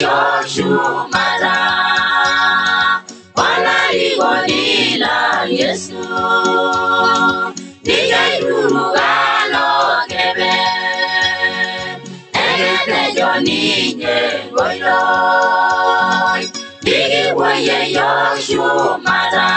Yoshumara Wala Yesu Nijairuruga lokebe Egetejo ninye goiroi Digiwaye Yoshumara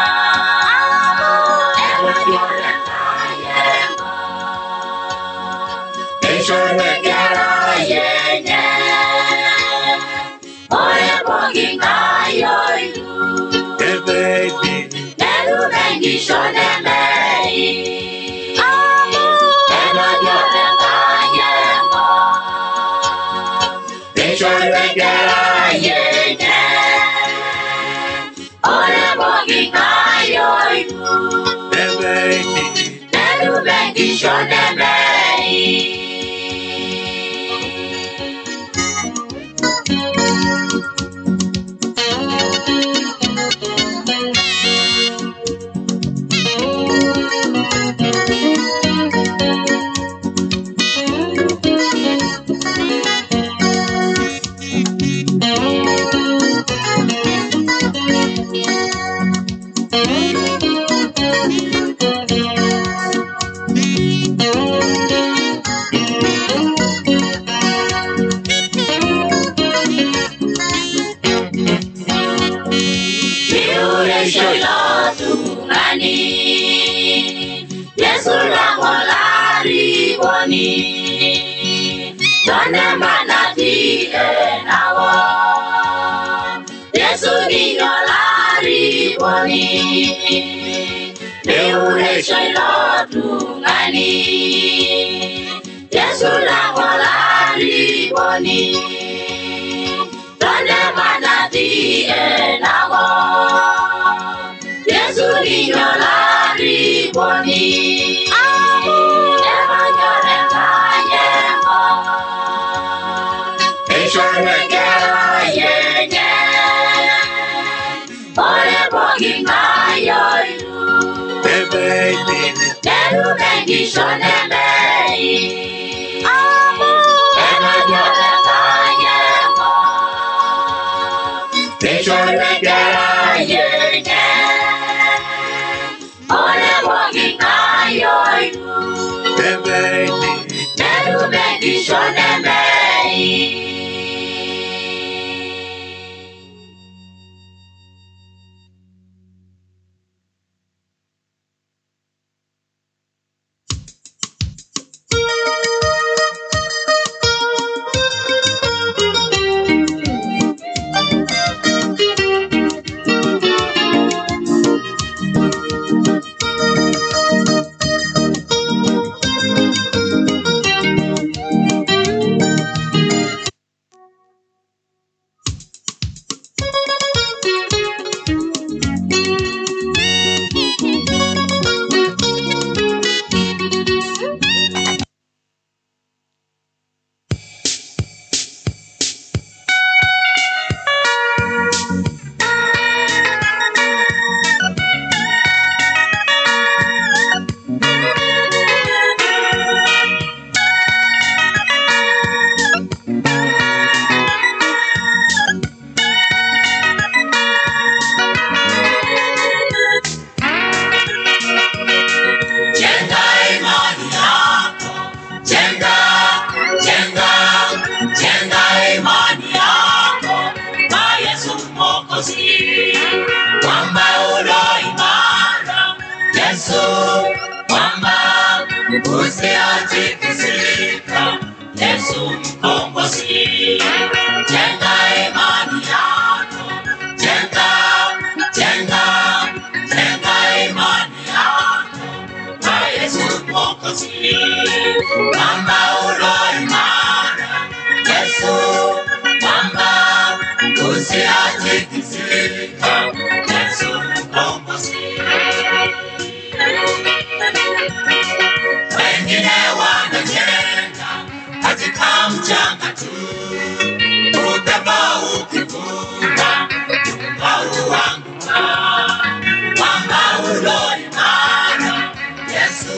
Yesu,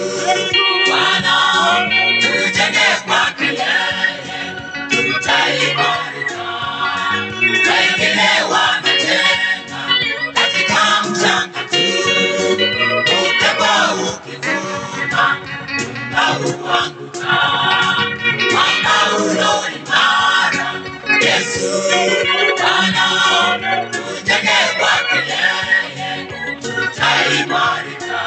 Bwana, tujenge kwake. Wengine wamejenga katika mchanga tu, upepo ukivuma nyumba huanguka. Mwamba ulo imara, Yesu Bwana, tujenge kwake yeye, tutaimarika.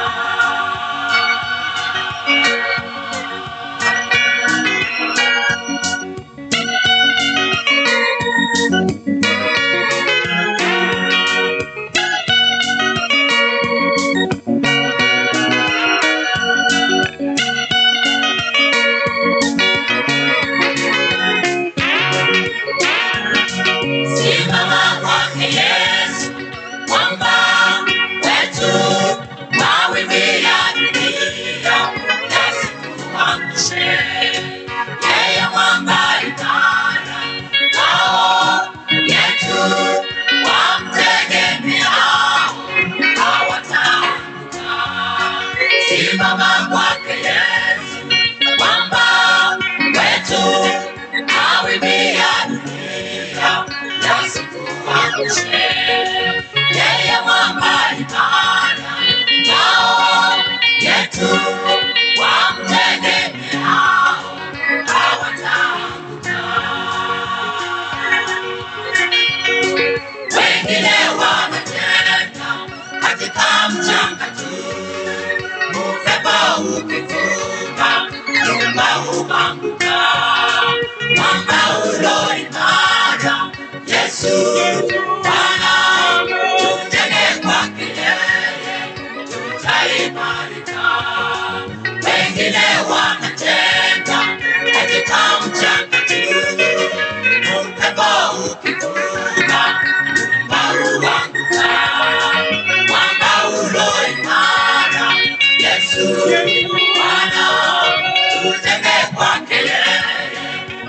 Simama kwake Yesu, mwamba wetu, mawimbi ya dunia yasikuangushe. Yeye mwamba imara, ngao yetu, wamtegemeao hawataanguka. Simama kwake Yesu, mwamba wetu, mawimbi ya dunia yasikuangushe. Yeye mwamba imara, ngao yetu, wamtegemeao hawataanguka. Wengine wamejenga katika mchanga tu, upepo ukivuma nyumba huanguka. Mwamba ulo imara, Yesu Bwana, tujenge kwake yeye, tutaimarika. Wengine wanajenga katika mchanga tu, upepo ukivuma nyumba huanguka. Mwamba ulo imara, Yesu Bwana, tujenge kwake yeye,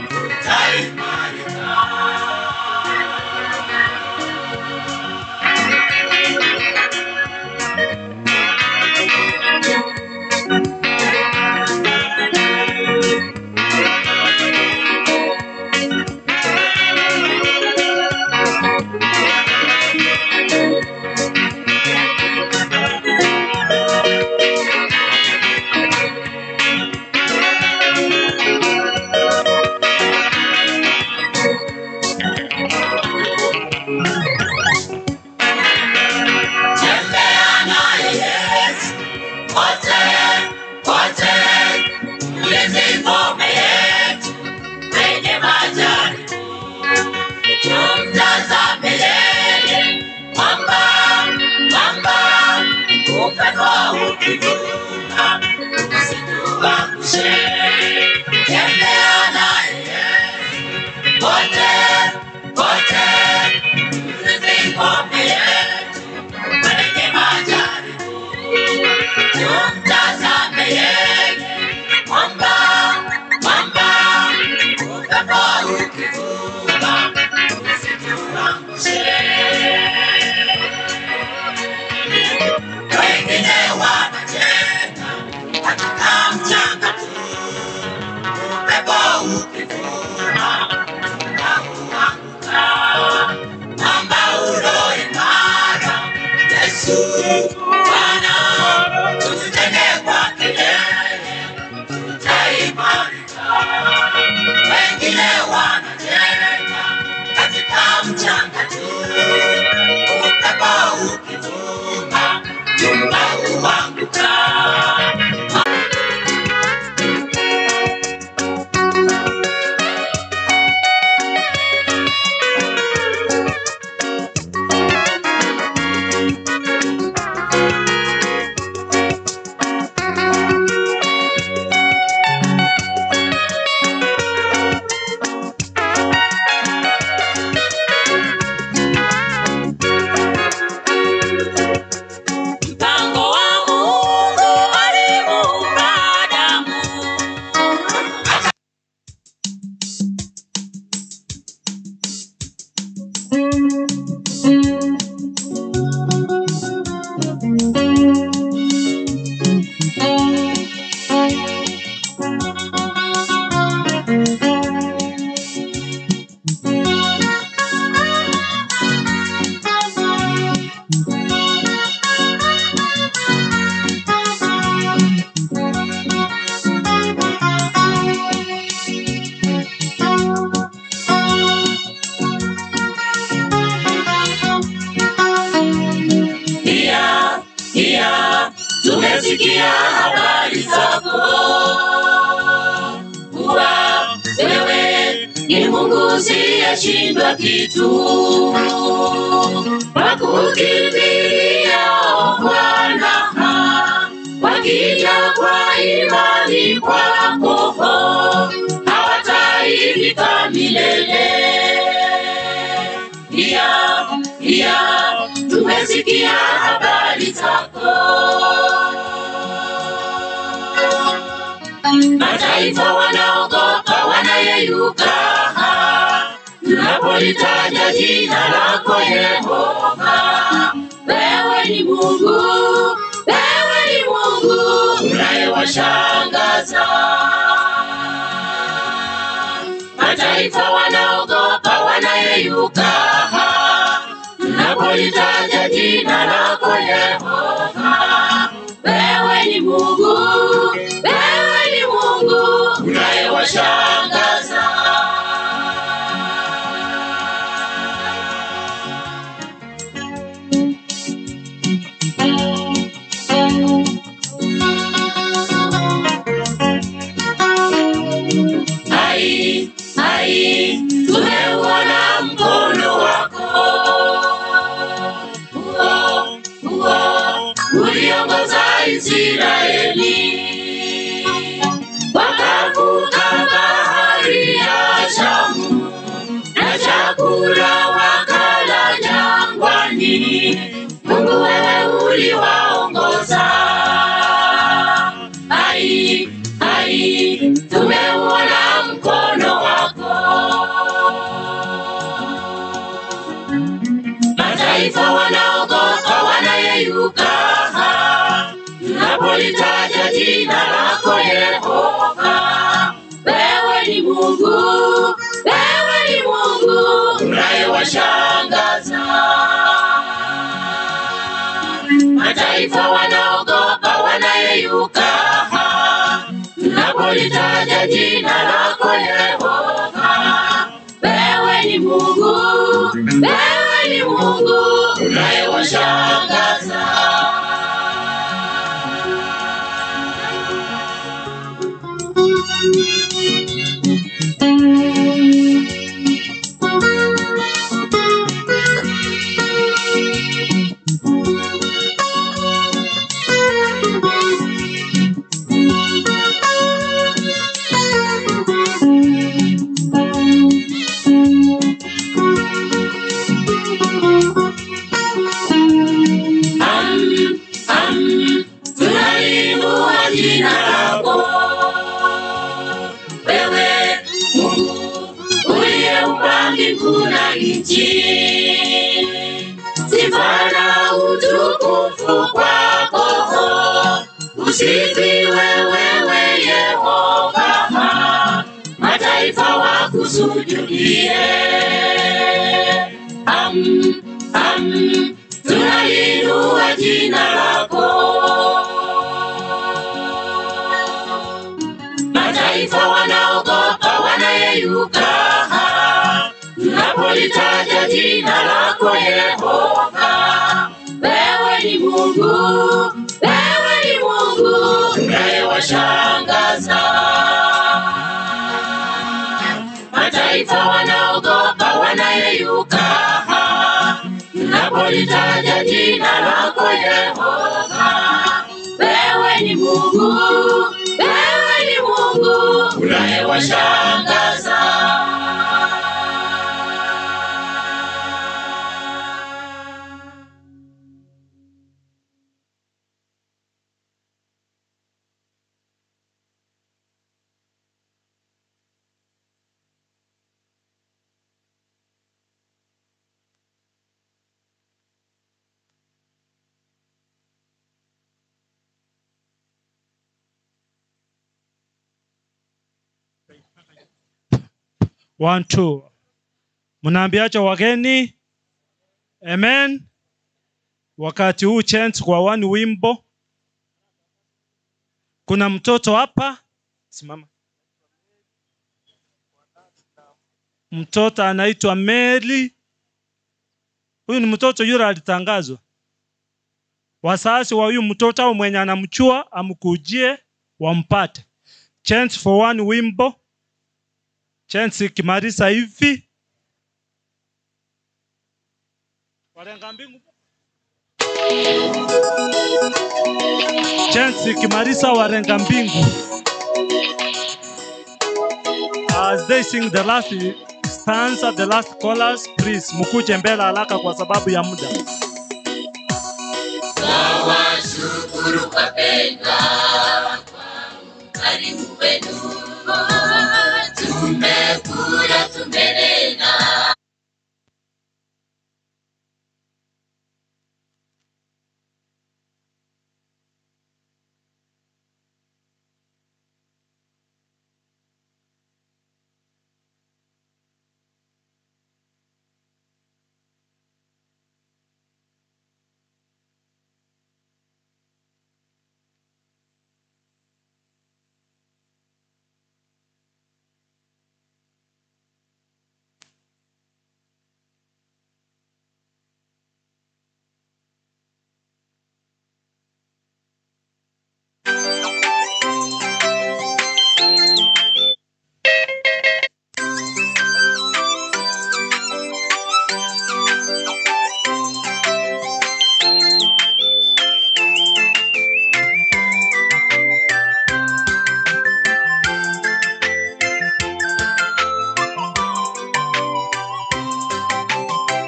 tutaimarika. Tembea naye Yesu, kote kote, mlinzi ngome yetu kwenye majaribu. Tumtazame yeye, mwamba mwamba, upepo ukivuma usituangushe. Tembea naye Yesu, kote kote, mlinzi ngome yetu kwenye majaribu. Tumtazame yeye, mwamba mwamba, upepo ukivuma usituangushe. Wengine wanajenga katika mchanga tu, upepo ukivuma nyumba huanguka. Tumesikia habari zako, kuwa wewe ni Mungu usiyeshindwa kitu. Wakukimbilia Bwana, wakija kwa imani kwako, hawataaibika milele. Pia tumesikia habari zako. Mataifa wanaogopa, wanayeyuka tunapolitaja jina lako Yehova. Wewe ni Mungu, wewe ni Mungu unayewashangaza. Mataifa wanaogopa, wanayeyuka tunapolitaja jina lako Yehova. Wewe ni Mungu, wewe ni Mungu unayewashangaza. Ai, ai, tumeuona mkono wako huo, huo uliongoza Israeli, wakavuka bahari ya Shamu na chakula wakala jangwani. Mungu wewe uliwaongoza. Ai, ai, tumeuona mkono wako. Mataifa wanaogopa, wanayeyuka tunapolitaja jina lako Yehova. Wewe ni Mungu, wewe ni Mungu unayewashangaza. Mataifa wanaogopa, wanayeyuka tunapolitaja jina lako Yehova. Wewe ni Mungu, wewe ni Mungu unayewashangaza. Tunaliinua jina lako wewe Mungu uliyeumba mbingu na nchi. Sifa na utukufu kwako, usifiwe wewe Yehova, mataifa wakusujudie. Tunaliinua jina lako. Mataifa wanaogopa, wanayeyuka tunapolitaja jina lako Yehova. Wewe ni Mungu, wewe ni Mungu unayewashangaza. Mataifa wanaogopa, wanayeyuka tunapolitaja jina lako Yehova. Wewe ni Mungu, wewe ni Mungu unayewashangaza. One, two. Mnaambiaje wageni? Amen. Wakati huu chance kwa one wimbo. Kuna mtoto hapa. Simama. Mtoto anaitwa Mary. Huyu ni mtoto yule alitangazwa. Wazazi wa huyu mtoto au mwenye anamchua amkujie wampate. Chance for one wimbo. Chance ikimaliza hivi. Warenga mbingu. Chance ikimaliza warenga mbingu. As they sing the last stanza, the last chorus, please mkuje mbele haraka kwa sababu ya muda. Nawashukuru wapendwa kwa ukarimu wenu. Tumekula, tumenena.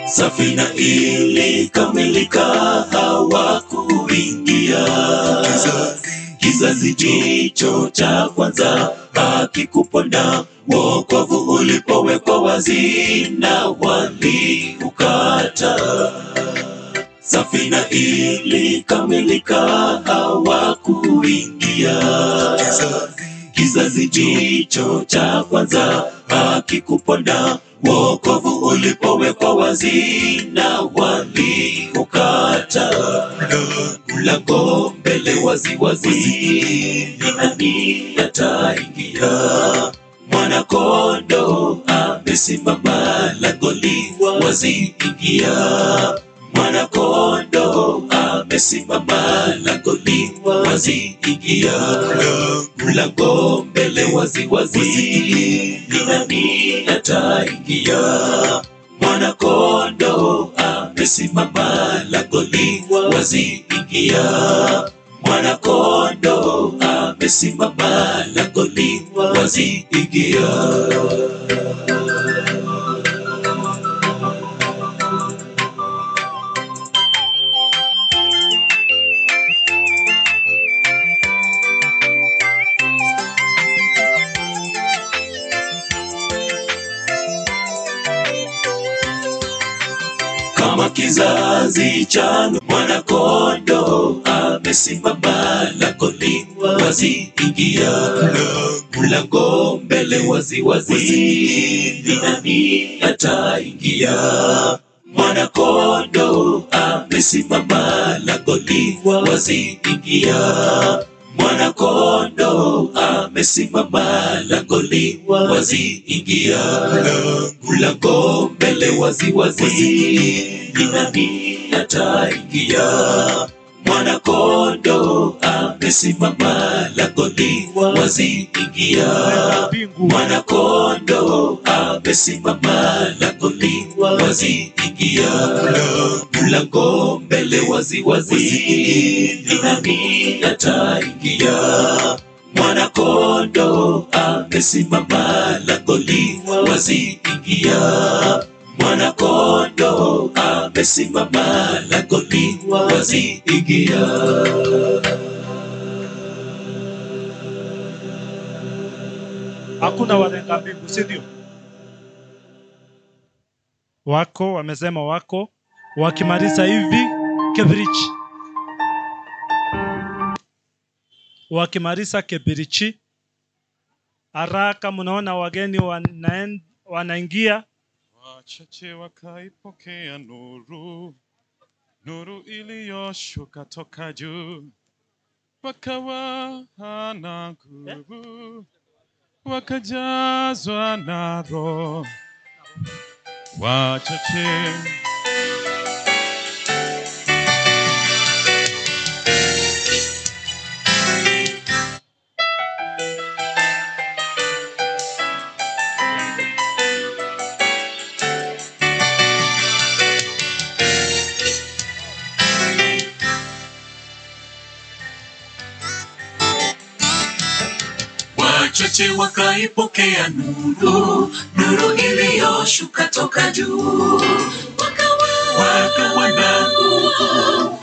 Safina ilikamilika, hawakuingia. Kizazi jicho cha kwanza hakikupona, wokovu ulipowekwa wazi na waliukata. Safina ilikamilika, hawakuingia. Kizazi jicho cha kwanza hakikupona, wokovu ulipowekwa wazi na waliukata. Mlango mbele wazi wazi, ni nani ataingia? Mwana kondoo amesimama langoni, wazi ingia. Mwana kondoo amesimama langoni, wazi ingia. Mlango mbele wazi wazi, ni nani ataingia? Mwana kondoo amesimama langoni, wazi ingia. Mwana kondoo amesimama langoni, wazi ingia. Kama kizazi cha mwana kondoo amesimama langoni, wazi ingia. Mlango mbele wazi wazi, ni nani ataingia? Mwana kondoo amesimama langoni, wazi ingia. Mwana kondoo amesimama langoni, wazi ingia. Mlango mbele wazi wazi, ni nani ataingia? Mwana kondoo amesimama langoni, wazi ingia. Mwana kondoo amesimama langoni, wazi ingia. Mlango mbele wazi wazi, ni nani ataingia? Mwana kondoo amesimama langoni, wazi ingia. Mwana kondoo amesimama langoni, wazi ingia. Hakuna warenga mbingu, si ndio? Wako wamesema wako. Wakimaliza hivi Kebirichi, wakimaliza Kebirichi haraka, mnaona wageni wanaingia. Wachache wakaipokea nuru, nuru iliyoshuka toka juu, wakawa na nguvu, wakajazwa na Roho. Wachache Wachache wakaipokea nuru, nuru iliyoshuka toka juu. Wakawa na nguvu,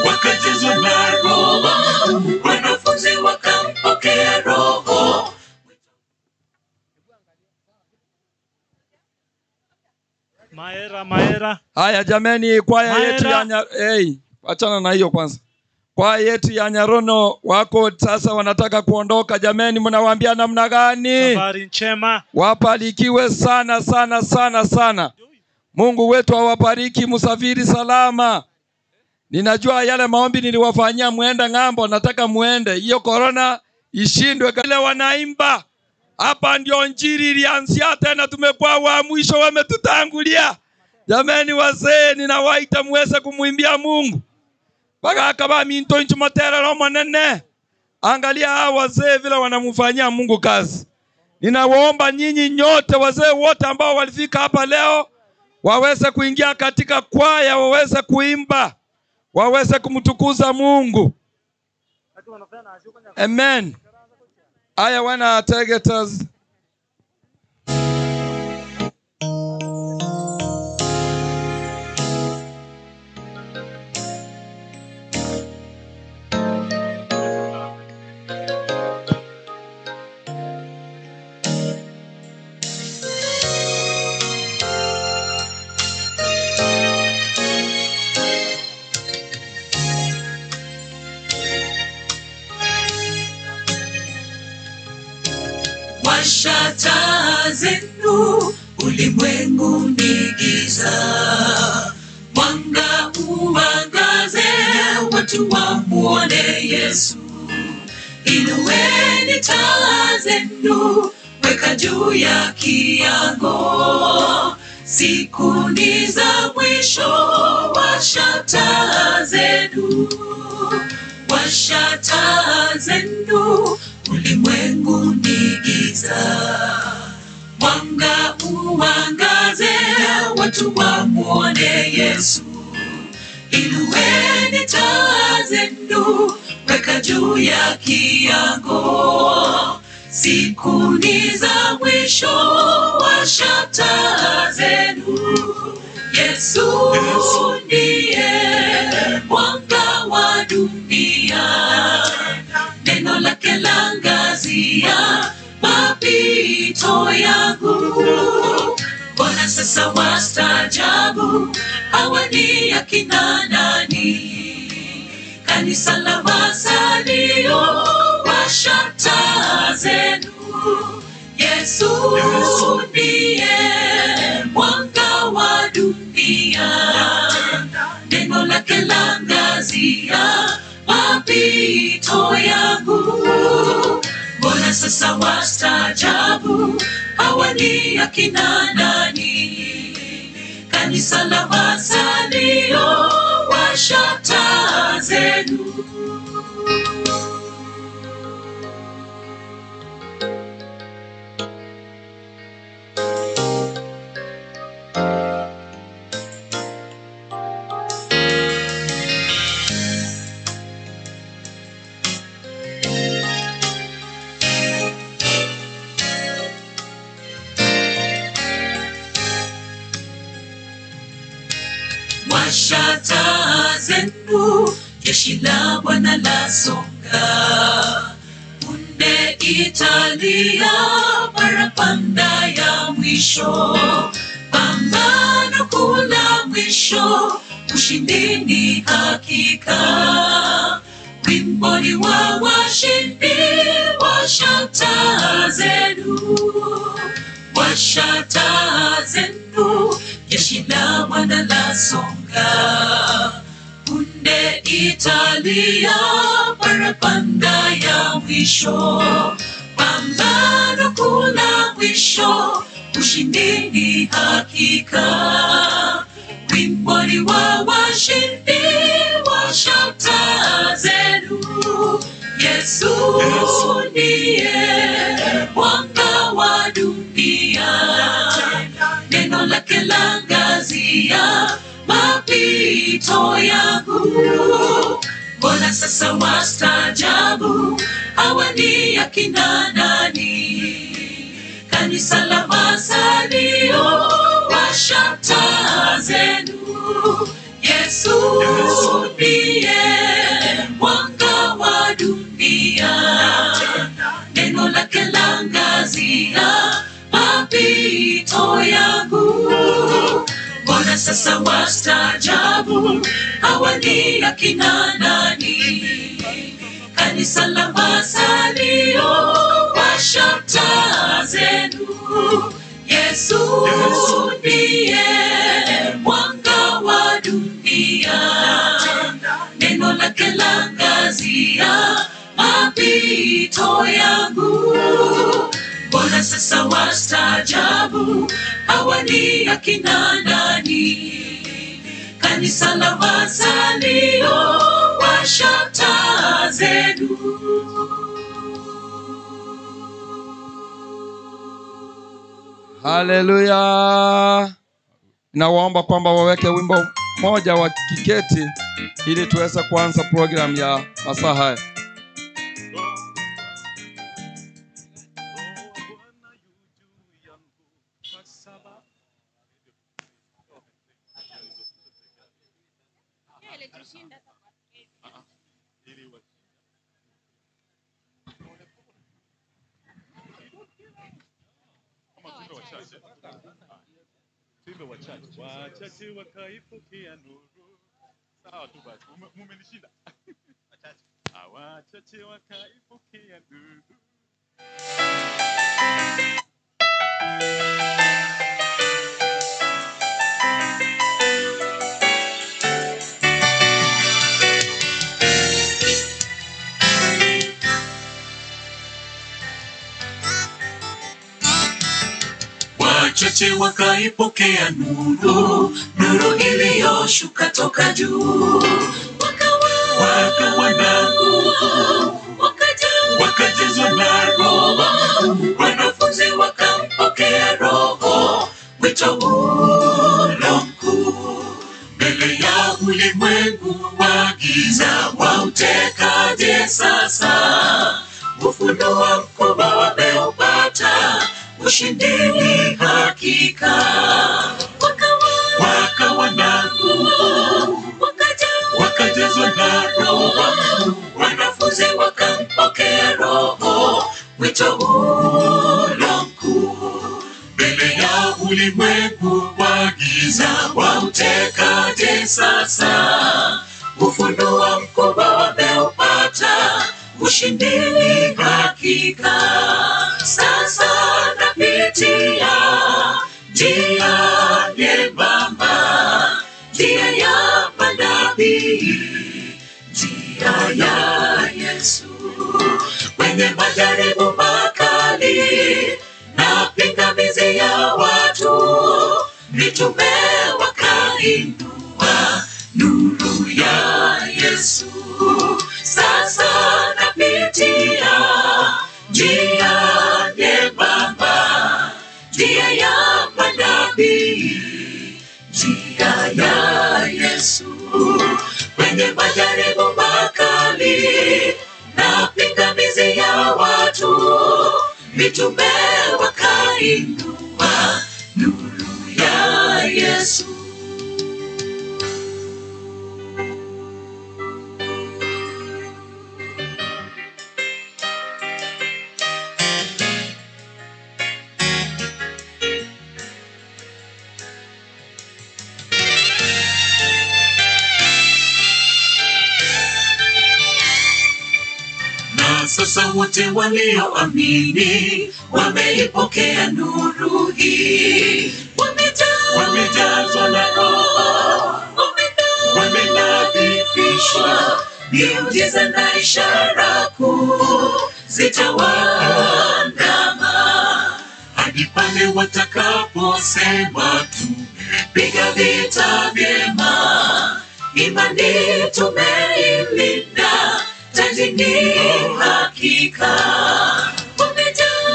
wakajazwa na Roho, wanafunzi wakampokea Roho. Maera, maera. Haya jameni, kwaya yetu ya hey, achana na hiyo kwanza. Kwaya yetu ya Nyarono wako sasa wanataka kuondoka. Jameni, mnawaambia namna gani? Safari njema. Wapalikiwe sana sana sana sana. Mungu wetu awabariki, msafiri salama. Ninajua yale maombi niliwafanyia muende ng'ambo, nataka muende. Hiyo corona ishindwe. Kile wanaimba hapa ndio injili ilianzia, tena tumekuwa wa mwisho, wametutangulia. Jameni wazee, ninawaita muweze kumuimbia Mungu. Baka kaba minto inchi matera romo nene. Angalia hawa wazee vile wanamfanyia Mungu kazi. Ninawaomba nyinyi nyote wazee wote ambao walifika hapa leo waweze kuingia katika kwaya, waweze kuimba, waweze kumtukuza Mungu. Amen. Aya wana targeters. Washa taa zenu, ulimwengu ni giza. Mwanga uangaze, watu wamuone Yesu. Inueni taa zenu, weka juu ya kiango. Siku ni za mwisho, washa taa zenu. Washa taa zenu, ulimwengu ni giza. Mwanga uangaze, watu wamuone Yesu. Inueni taa zenu, weka juu ya kiango. Siku ni za mwisho, washa taa zenu. Yesu ndiye mwanga wa dunia. Neno lake laangazia mapito yangu. Mbona sasa wastaajabu, hawa ni akina nani? Kanisa la Masalio, washa taa zenu. Yesu ndiye mwanga wa dunia. Neno lake laangazia mapito yangu. Mbona sasa wastaajabu, hawa ni akina nani? Kanisa la Masalio, washa taa zenu. Washa taa zenu, jeshi la Bwana lasonga. Punde italia parapanda ya mwisho. Pambano kuu la mwisho, ushindi ni hakika. Wimbo ni wa washindi, washa taa zenu. Washa taa zenu, jeshi la Bwana lasonga. Punde italia parapanda ya mwisho. Pambano kuu la mwisho, ushindi ni hakika. Wimbo ni wa washindi, washa taa zenu. Yesu ndiye mwanga wa dunia. Neno lake laangazia mapito yangu. Mbona sasa wastaajabu, Hawa ni akina nani? Kanisa la Masalio, washa taa zenu. Yesu ndiye mwanga wa dunia, neno lake laangazia mapito yangu. Mbona sasa wastaajabu, hawa ni akina nani? Kanisa la Masalio, washa taa zenu. Yesu ndiye mwanga wa dunia, neno lake laangazia mapito yangu. Mbona sasa wastaajabu, hawa ni akina nani? Kanisa la Masalio, washa taa zenu. Haleluya. Nawaomba kwamba waweke wimbo moja wa kiketi ili tuweze kuanza program ya masaa haya. Wachache wakaipokea nuru. Sawa tu basi, mumenishinda. Wachache wakaipokea nuru. Wachache wakaipokea nuru, nuru iliyoshuka toka juu. Wakawa na nguvu, wakajazwa na Roho. Wanafunzi wakampokea Roho, wito ule mkuu. Mbele ya ulimwengu wa giza wautekaje sasa? Ufunuo mkubwa wameupata, ushindi ni hakika. Wakawa na nguvu, wakajazwa na Roho. Wanafunzi wakampokea Roho, wito ule mkuu. Mbele ya ulimwengu wa giza wautekaje sasa? Ufunuo mkubwa wameupata, ushindi ni hakika. Sasa napitia njia nyembamba, njia ya manabii, njia ya Yesu. Kwenye majaribu makali na pingamizi ya watu, mitume wakainua nuru ya Yesu. Sasa napitia njia nyembamba, njia ya manabii, njia ya Yesu. Kwenye majaribu makali na pingamizi ya watu, mitume wakainua nuru ya Yesu. Sasa wote walioamini wameipokea nuru hii, wamejazwa na Roho, wamenadhifishwa. Miujiza na ishara kuu zitawaandama hadi pale watakaposema tumepiga vita vyema, imani tumeilinda, taji ni hakika.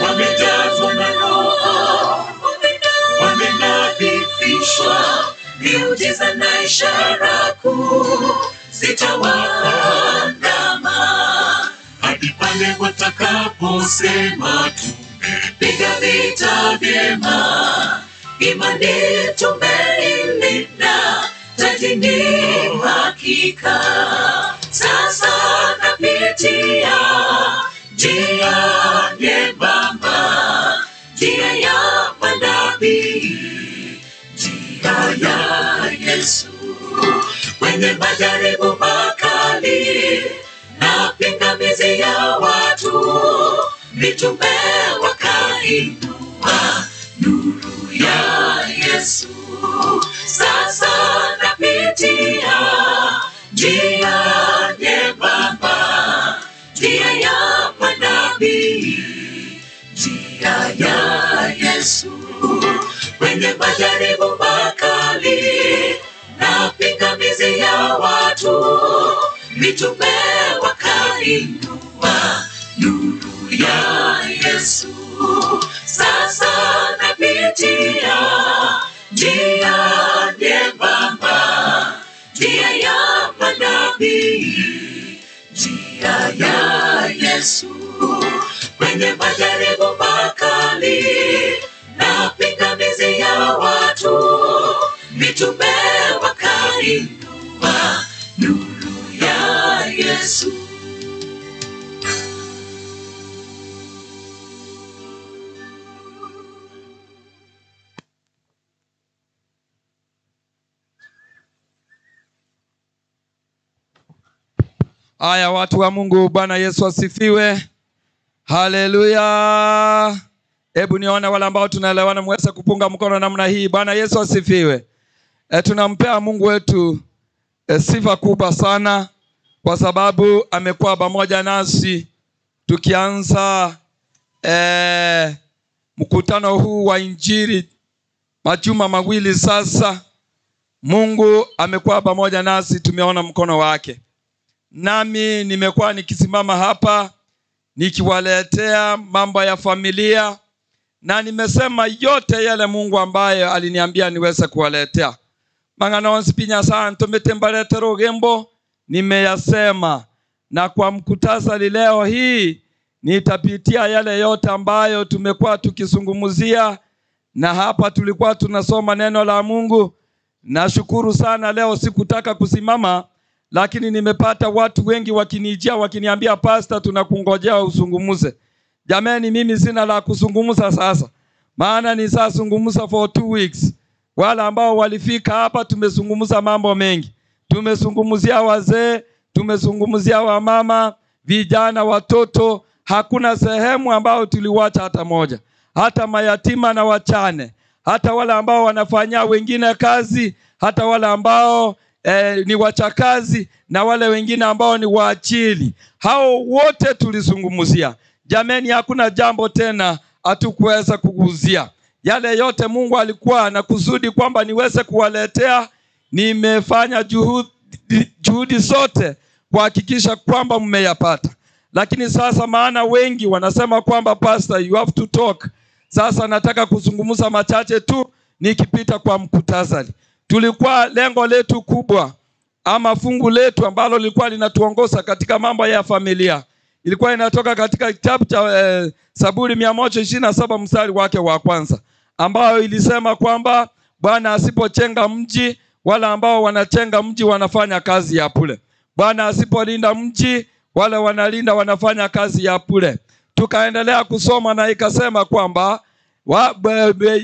Wamejazwa na Roho, wamenadhifishwa. Miujiza na ishara kuu zitawaandama hadi pale watakaposema tumepiga vita vyema. Imani tumeilinda, taji ni hakika. Sasa napitia njia nyembamba, njia ya manabii, njia ya Yesu. Kwenye majaribu makali na pingamizi ya watu, mitume wakainua nuru ya Yesu. Sasa napitia njia nyembamba, njia ya manabii, njia ya Yesu. Kwenye majaribu makali na pingamizi ya watu, mitume wakainua nuru ya Yesu. Sasa napitia njia nyembamba, njia ya manabii, njia ya Yesu. Kwenye majaribu makali na pingamizi ya watu, mitume wakainua nuru ya Yesu. Haya, watu wa Mungu, Bwana Yesu asifiwe. Haleluya. Hebu nione wale ambao tunaelewana muweze kupunga mkono namna hii. Bwana Yesu asifiwe. Tunampea Mungu wetu sifa kubwa sana kwa sababu amekuwa pamoja nasi tukianza mkutano huu wa Injili majuma mawili sasa. Mungu amekuwa pamoja nasi, tumeona mkono wake. Nami nimekuwa nikisimama hapa nikiwaletea mambo ya familia, na nimesema yote yale Mungu ambaye aliniambia niweze kuwaletea. Mangana onsipinya sana tumetembaletero gembo nimeyasema, na kwa mkutasari leo hii nitapitia yale yote ambayo tumekuwa tukizungumzia, na hapa tulikuwa tunasoma neno la Mungu. Nashukuru sana, leo sikutaka kusimama, lakini nimepata watu wengi wakinijia wakiniambia, pastor, tunakungojea usungumuze. Jamani, mimi sina la kuzungumza sasa, maana nisazungumza for 2 weeks. Wale ambao walifika hapa tumezungumza mambo mengi. Tumezungumzia wazee, tumezungumzia wamama, vijana, watoto. Hakuna sehemu ambao tuliwacha hata moja. Hata mayatima na wachane, hata wale ambao wanafanyia wengine kazi, hata wale ambao ni wachakazi na wale wengine ambao ni waachili. Hao wote tulizungumzia. Jameni, hakuna jambo tena hatukuweza kuguzia. Yale yote Mungu alikuwa na kusudi kwamba niweze kuwaletea. Nimefanya juhudi zote kuhakikisha kwamba mmeyapata. Lakini sasa, maana wengi wanasema kwamba pastor, you have to talk. Sasa nataka kuzungumza machache tu nikipita kwa mkutasari. Tulikuwa lengo letu kubwa ama fungu letu ambalo lilikuwa linatuongoza katika mambo ya familia, ilikuwa inatoka katika kitabu cha Zaburi 127 mstari wake wa kwanza, ambayo ilisema kwamba Bwana asipochenga mji, wale ambao wanachenga mji wanafanya kazi ya bure. Bwana asipolinda mji, wale wanalinda wanafanya kazi ya bure. Tukaendelea kusoma na ikasema kwamba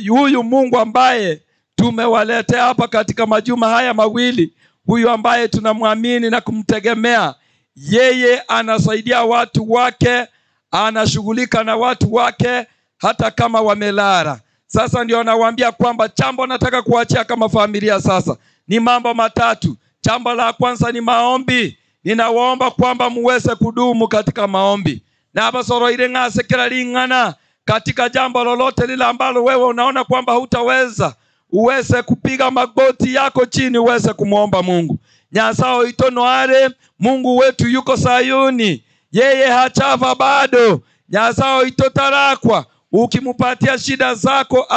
huyu Mungu ambaye tumewaletea hapa katika majuma haya mawili, huyu ambaye tunamwamini na kumtegemea, yeye anasaidia watu wake, anashughulika na watu wake hata kama wamelala. Sasa ndio nawaambia kwamba jambo nataka kuachia kama familia sasa ni mambo matatu. Jambo la kwanza ni maombi. Ninawaomba kwamba muweze kudumu katika maombi. Na hapa soro ile ngase kila lingana katika jambo lolote lile ambalo wewe unaona kwamba hutaweza, uweze kupiga magoti yako chini uweze kumuomba Mungu. Nyasao itonoare, Mungu wetu yuko Sayuni, yeye hachafa bado. Nyasao itotarakwa, ukimupatia shida zako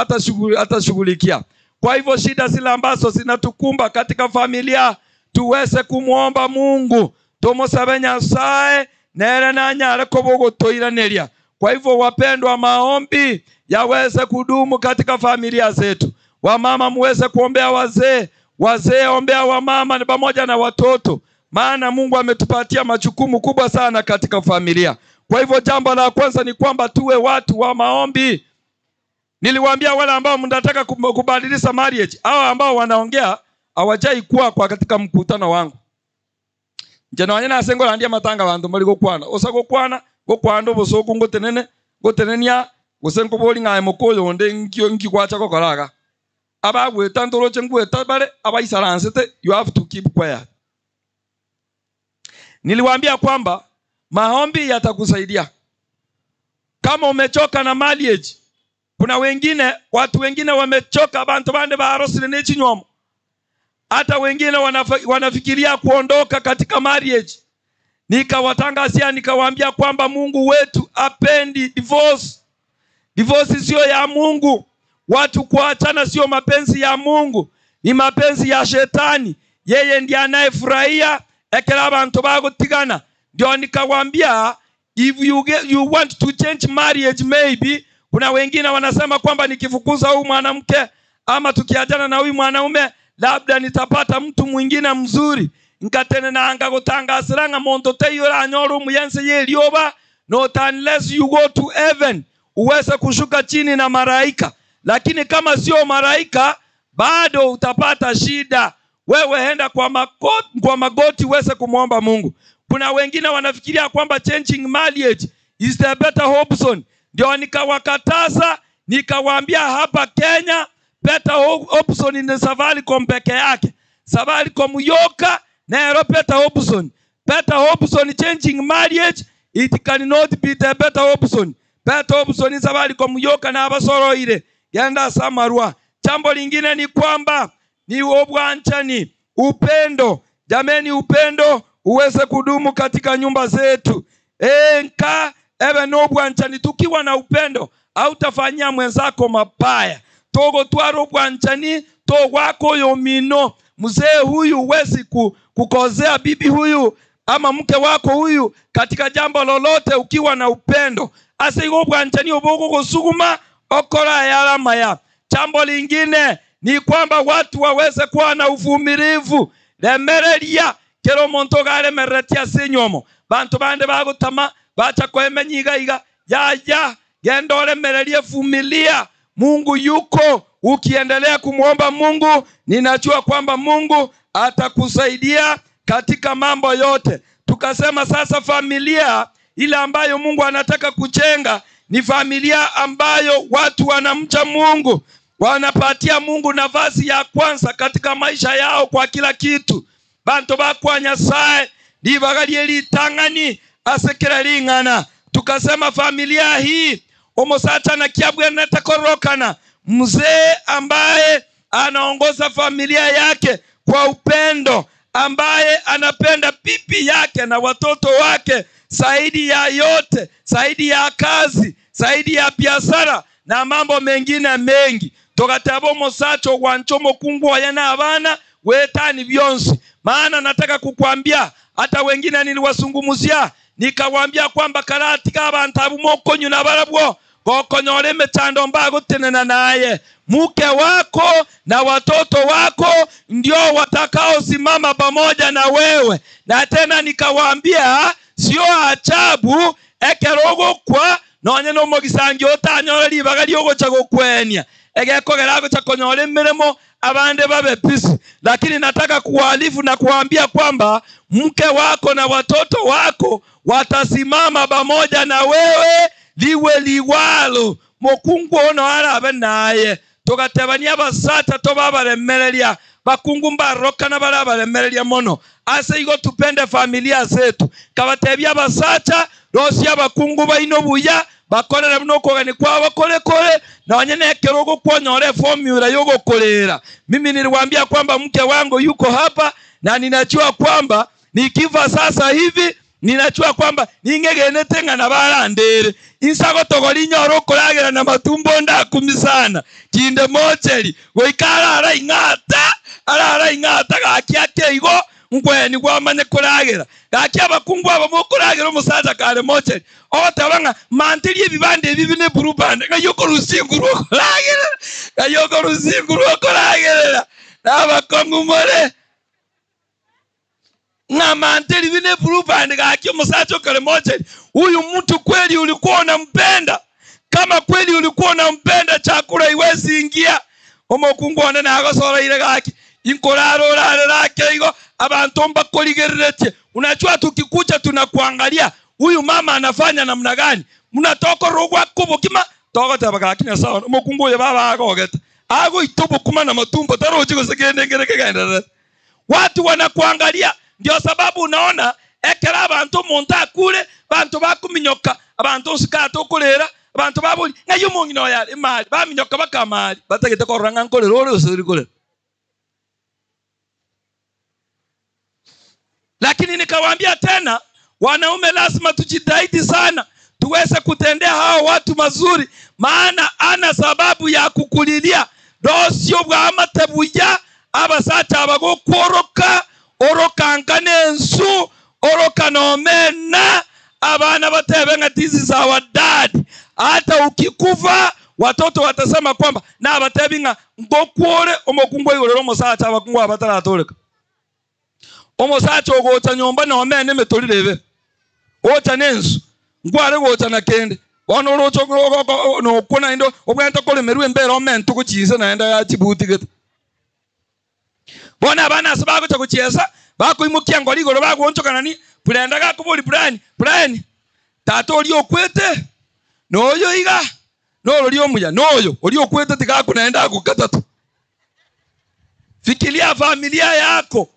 atashughulikia. Kwa hivyo shida zile ambazo zinatukumba katika familia, tuweze kumuomba Mungu. Tomosabe Nyasaye nere nanyare kobogotoiraneria. Kwa hivyo wapendwa, maombi yaweze kudumu katika familia zetu. Wamama muweze kuombea wazee, wazee ombea wamama pamoja na watoto, maana Mungu ametupatia majukumu kubwa sana katika familia. Kwa hivyo jambo la kwanza ni kwamba tuwe watu wa maombi. Niliwaambia wale ambao mnataka kubadilisha marriage, hao ambao wanaongea hawajai kuwa kwa katika mkutano wangu. Njena wanyena asengo landia matanga bantu mali gokwana. Osa gokwana, gokwando bosoku ngotenene, gotenenia, gosenko boli ngae mokoyo onde nkio nki kwacha kokoraga. Aba gweta ndoroche ngweta bare abaisaransete, you have to keep quiet. Niliwaambia kwamba maombi yatakusaidia. Kama umechoka na marriage, kuna wengine, watu wengine wamechoka bantu bande ba arosile nechinywomo. Hata wengine wanafikiria kuondoka katika marriage. Nikawatangazia nikawaambia kwamba Mungu wetu apendi divorce. Divorce sio ya Mungu. Watu kuachana sio mapenzi ya Mungu, ni mapenzi ya shetani. Yeye ndiye anayefurahia ekera abantu bagotigana. Ndio nikawaambia if you want to change marriage maybe, kuna wengine wanasema kwamba nikifukuza huyu mwanamke ama tukiachana na huyu mwanaume labda nitapata mtu mwingine mzuri. Nkatene na anga gotangasiranga monto teyora nyoro muyense yelioba, not unless you go to heaven uweze kushuka chini na maraika. Lakini kama sio maraika bado utapata shida. Wewe enda kwa magoti uweze kumuomba Mungu. Kuna wengine wanafikiria kwamba changing marriage is the better option. Ndio nikawakataza nikawaambia hapa Kenya better option ni Safaricom peke yake. Safaricom yoka na better option. Better option changing marriage, it cannot be the better option. Better option ni Safaricom yoka na abasoro ile. Genda samarua. Jambo lingine ni kwamba ni obwanchani, upendo. Jameni, upendo uweze kudumu katika nyumba zetu. Enka ebe no obwanchani. Tukiwa na upendo hautafanyia mwenzako mabaya. Togo twaro obwanchani to wako yomino. Mzee huyu huwezi kukozea bibi huyu ama mke wako huyu katika jambo lolote ukiwa na upendo. Ase obwanchani oboko kusukuma okora yalama ya. Jambo lingine ni kwamba watu waweze kuwa na uvumilivu. Lemereria kero monto gale meretia sinyomo. Bantu bande bagutama bacha kwemenyiga iga ya ya gendole mereria vumilia. Mungu yuko. Ukiendelea kumuomba Mungu, ninajua kwamba Mungu atakusaidia katika mambo yote. Tukasema sasa familia ile ambayo Mungu anataka kujenga ni familia ambayo watu wanamcha Mungu, wanapatia Mungu nafasi ya kwanza katika maisha yao kwa kila kitu. Bantu bakwa Nyasaye libagalie litangani asekera lingana. Tukasema familia hii omosacha na kiabwe natakorokana. Mzee ambaye anaongoza familia yake kwa upendo, ambaye anapenda bibi yake na watoto wake zaidi ya yote, zaidi ya kazi, zaidi ya biashara na mambo mengine mengi. Tokatabo mosacho wanchomo kungwa yana abana wetani byonsi. Maana nataka kukuambia, hata wengine niliwasungumuzia nikawaambia kwamba karatika abantu abumokonyu na barabwo gokonyore mechando mbago tenena naye. Mke wako na watoto wako ndio watakao simama pamoja na wewe. Na tena nikawaambia sio ajabu ekerogo kwa nonye no mogisangi otanyora libaga lyogocha gokwenia egekogera gocha konyora emirimo abande babe pisi. Lakini nataka kuwaalifu na kuambia kwamba mke wako na watoto wako watasimama pamoja na wewe liwe liwalo. Mokungu ono arabe naye. Togatebania abasata tobabaremereria bakungu mbaroka na barabaremereria mono. Ase igo tupende familia zetu. Kabatebia abasata rosi abakungu baino buya bakorera mnokogani kwa bakore kore na wanyene kerogo kwonyore formula yogokorera. Mimi niliwaambia kwamba mke wangu yuko hapa na ninajua kwamba nikifa sasa hivi ninajua kwamba ningegenete ngana barandere insago togori nyoro koragera na matumbo ndakumisana kinde mocheri goikara ara ingata gakiake igo Nkweni gwamanye kuragera. Gaki abakungu aba mokuragera omusacha kare mocheri. Ogotabanga mantiri ebibande ebi bine burubande. Ngayoko rusingu rwokuragera. Ngayoko rusingu rwokuragera. Nabakongu more. Nga mantiri bine burubande gaki omusacha kare mocheri. Huyu mtu kweli ulikuwa unampenda. Kama kweli ulikuwa unampenda chakula iwezi ingia. Omokungu one nagosora ile gaki. Unajua tukikuja tunakuangalia huyu mama anafanya namna gani. Mnatoko rogwa kubukima toka tabaka sawa mukungu ya baba agogeta ago itobo kuma na matumbo taroji gosekende ngereke gaenda. Watu wanakuangalia, ndio sababu unaona ekera abantu monta kule bantu bakuminyoka abantu sikato kulera abantu babuli ngayo mungino ya imali baminyoka bakamali batagete koranga nkolera ore usiri kolera. Lakini nikawaambia tena wanaume lazima tujitahidi sana tuweze kutendea hao watu mazuri, maana ana sababu ya kukulilia dosio bwa amatebuya abasacha abagokoroka orokankane ensu orokanomena abana batebe ngatizi za wadadi. Hata ukikufa watoto watasema kwamba na abatebinga ngokuore omokungo igorero omosacha abakungu abataratoreka. Omosacha ogocha nyomba na omene metorire ocha nensu ngware gocha na kende bono orocho no kona indo obwenta kolemerwe embere omento kuchise naenda ya chibuti gete bona abana sabago kuchiesa bakuimukia ngori igoro bagonchokana ni purenda gakuburi plan plan tata ori okwete noyo iga noro ri omuya noyo ori okwete tigakunaenda gukatatu. Fikiria familia yako.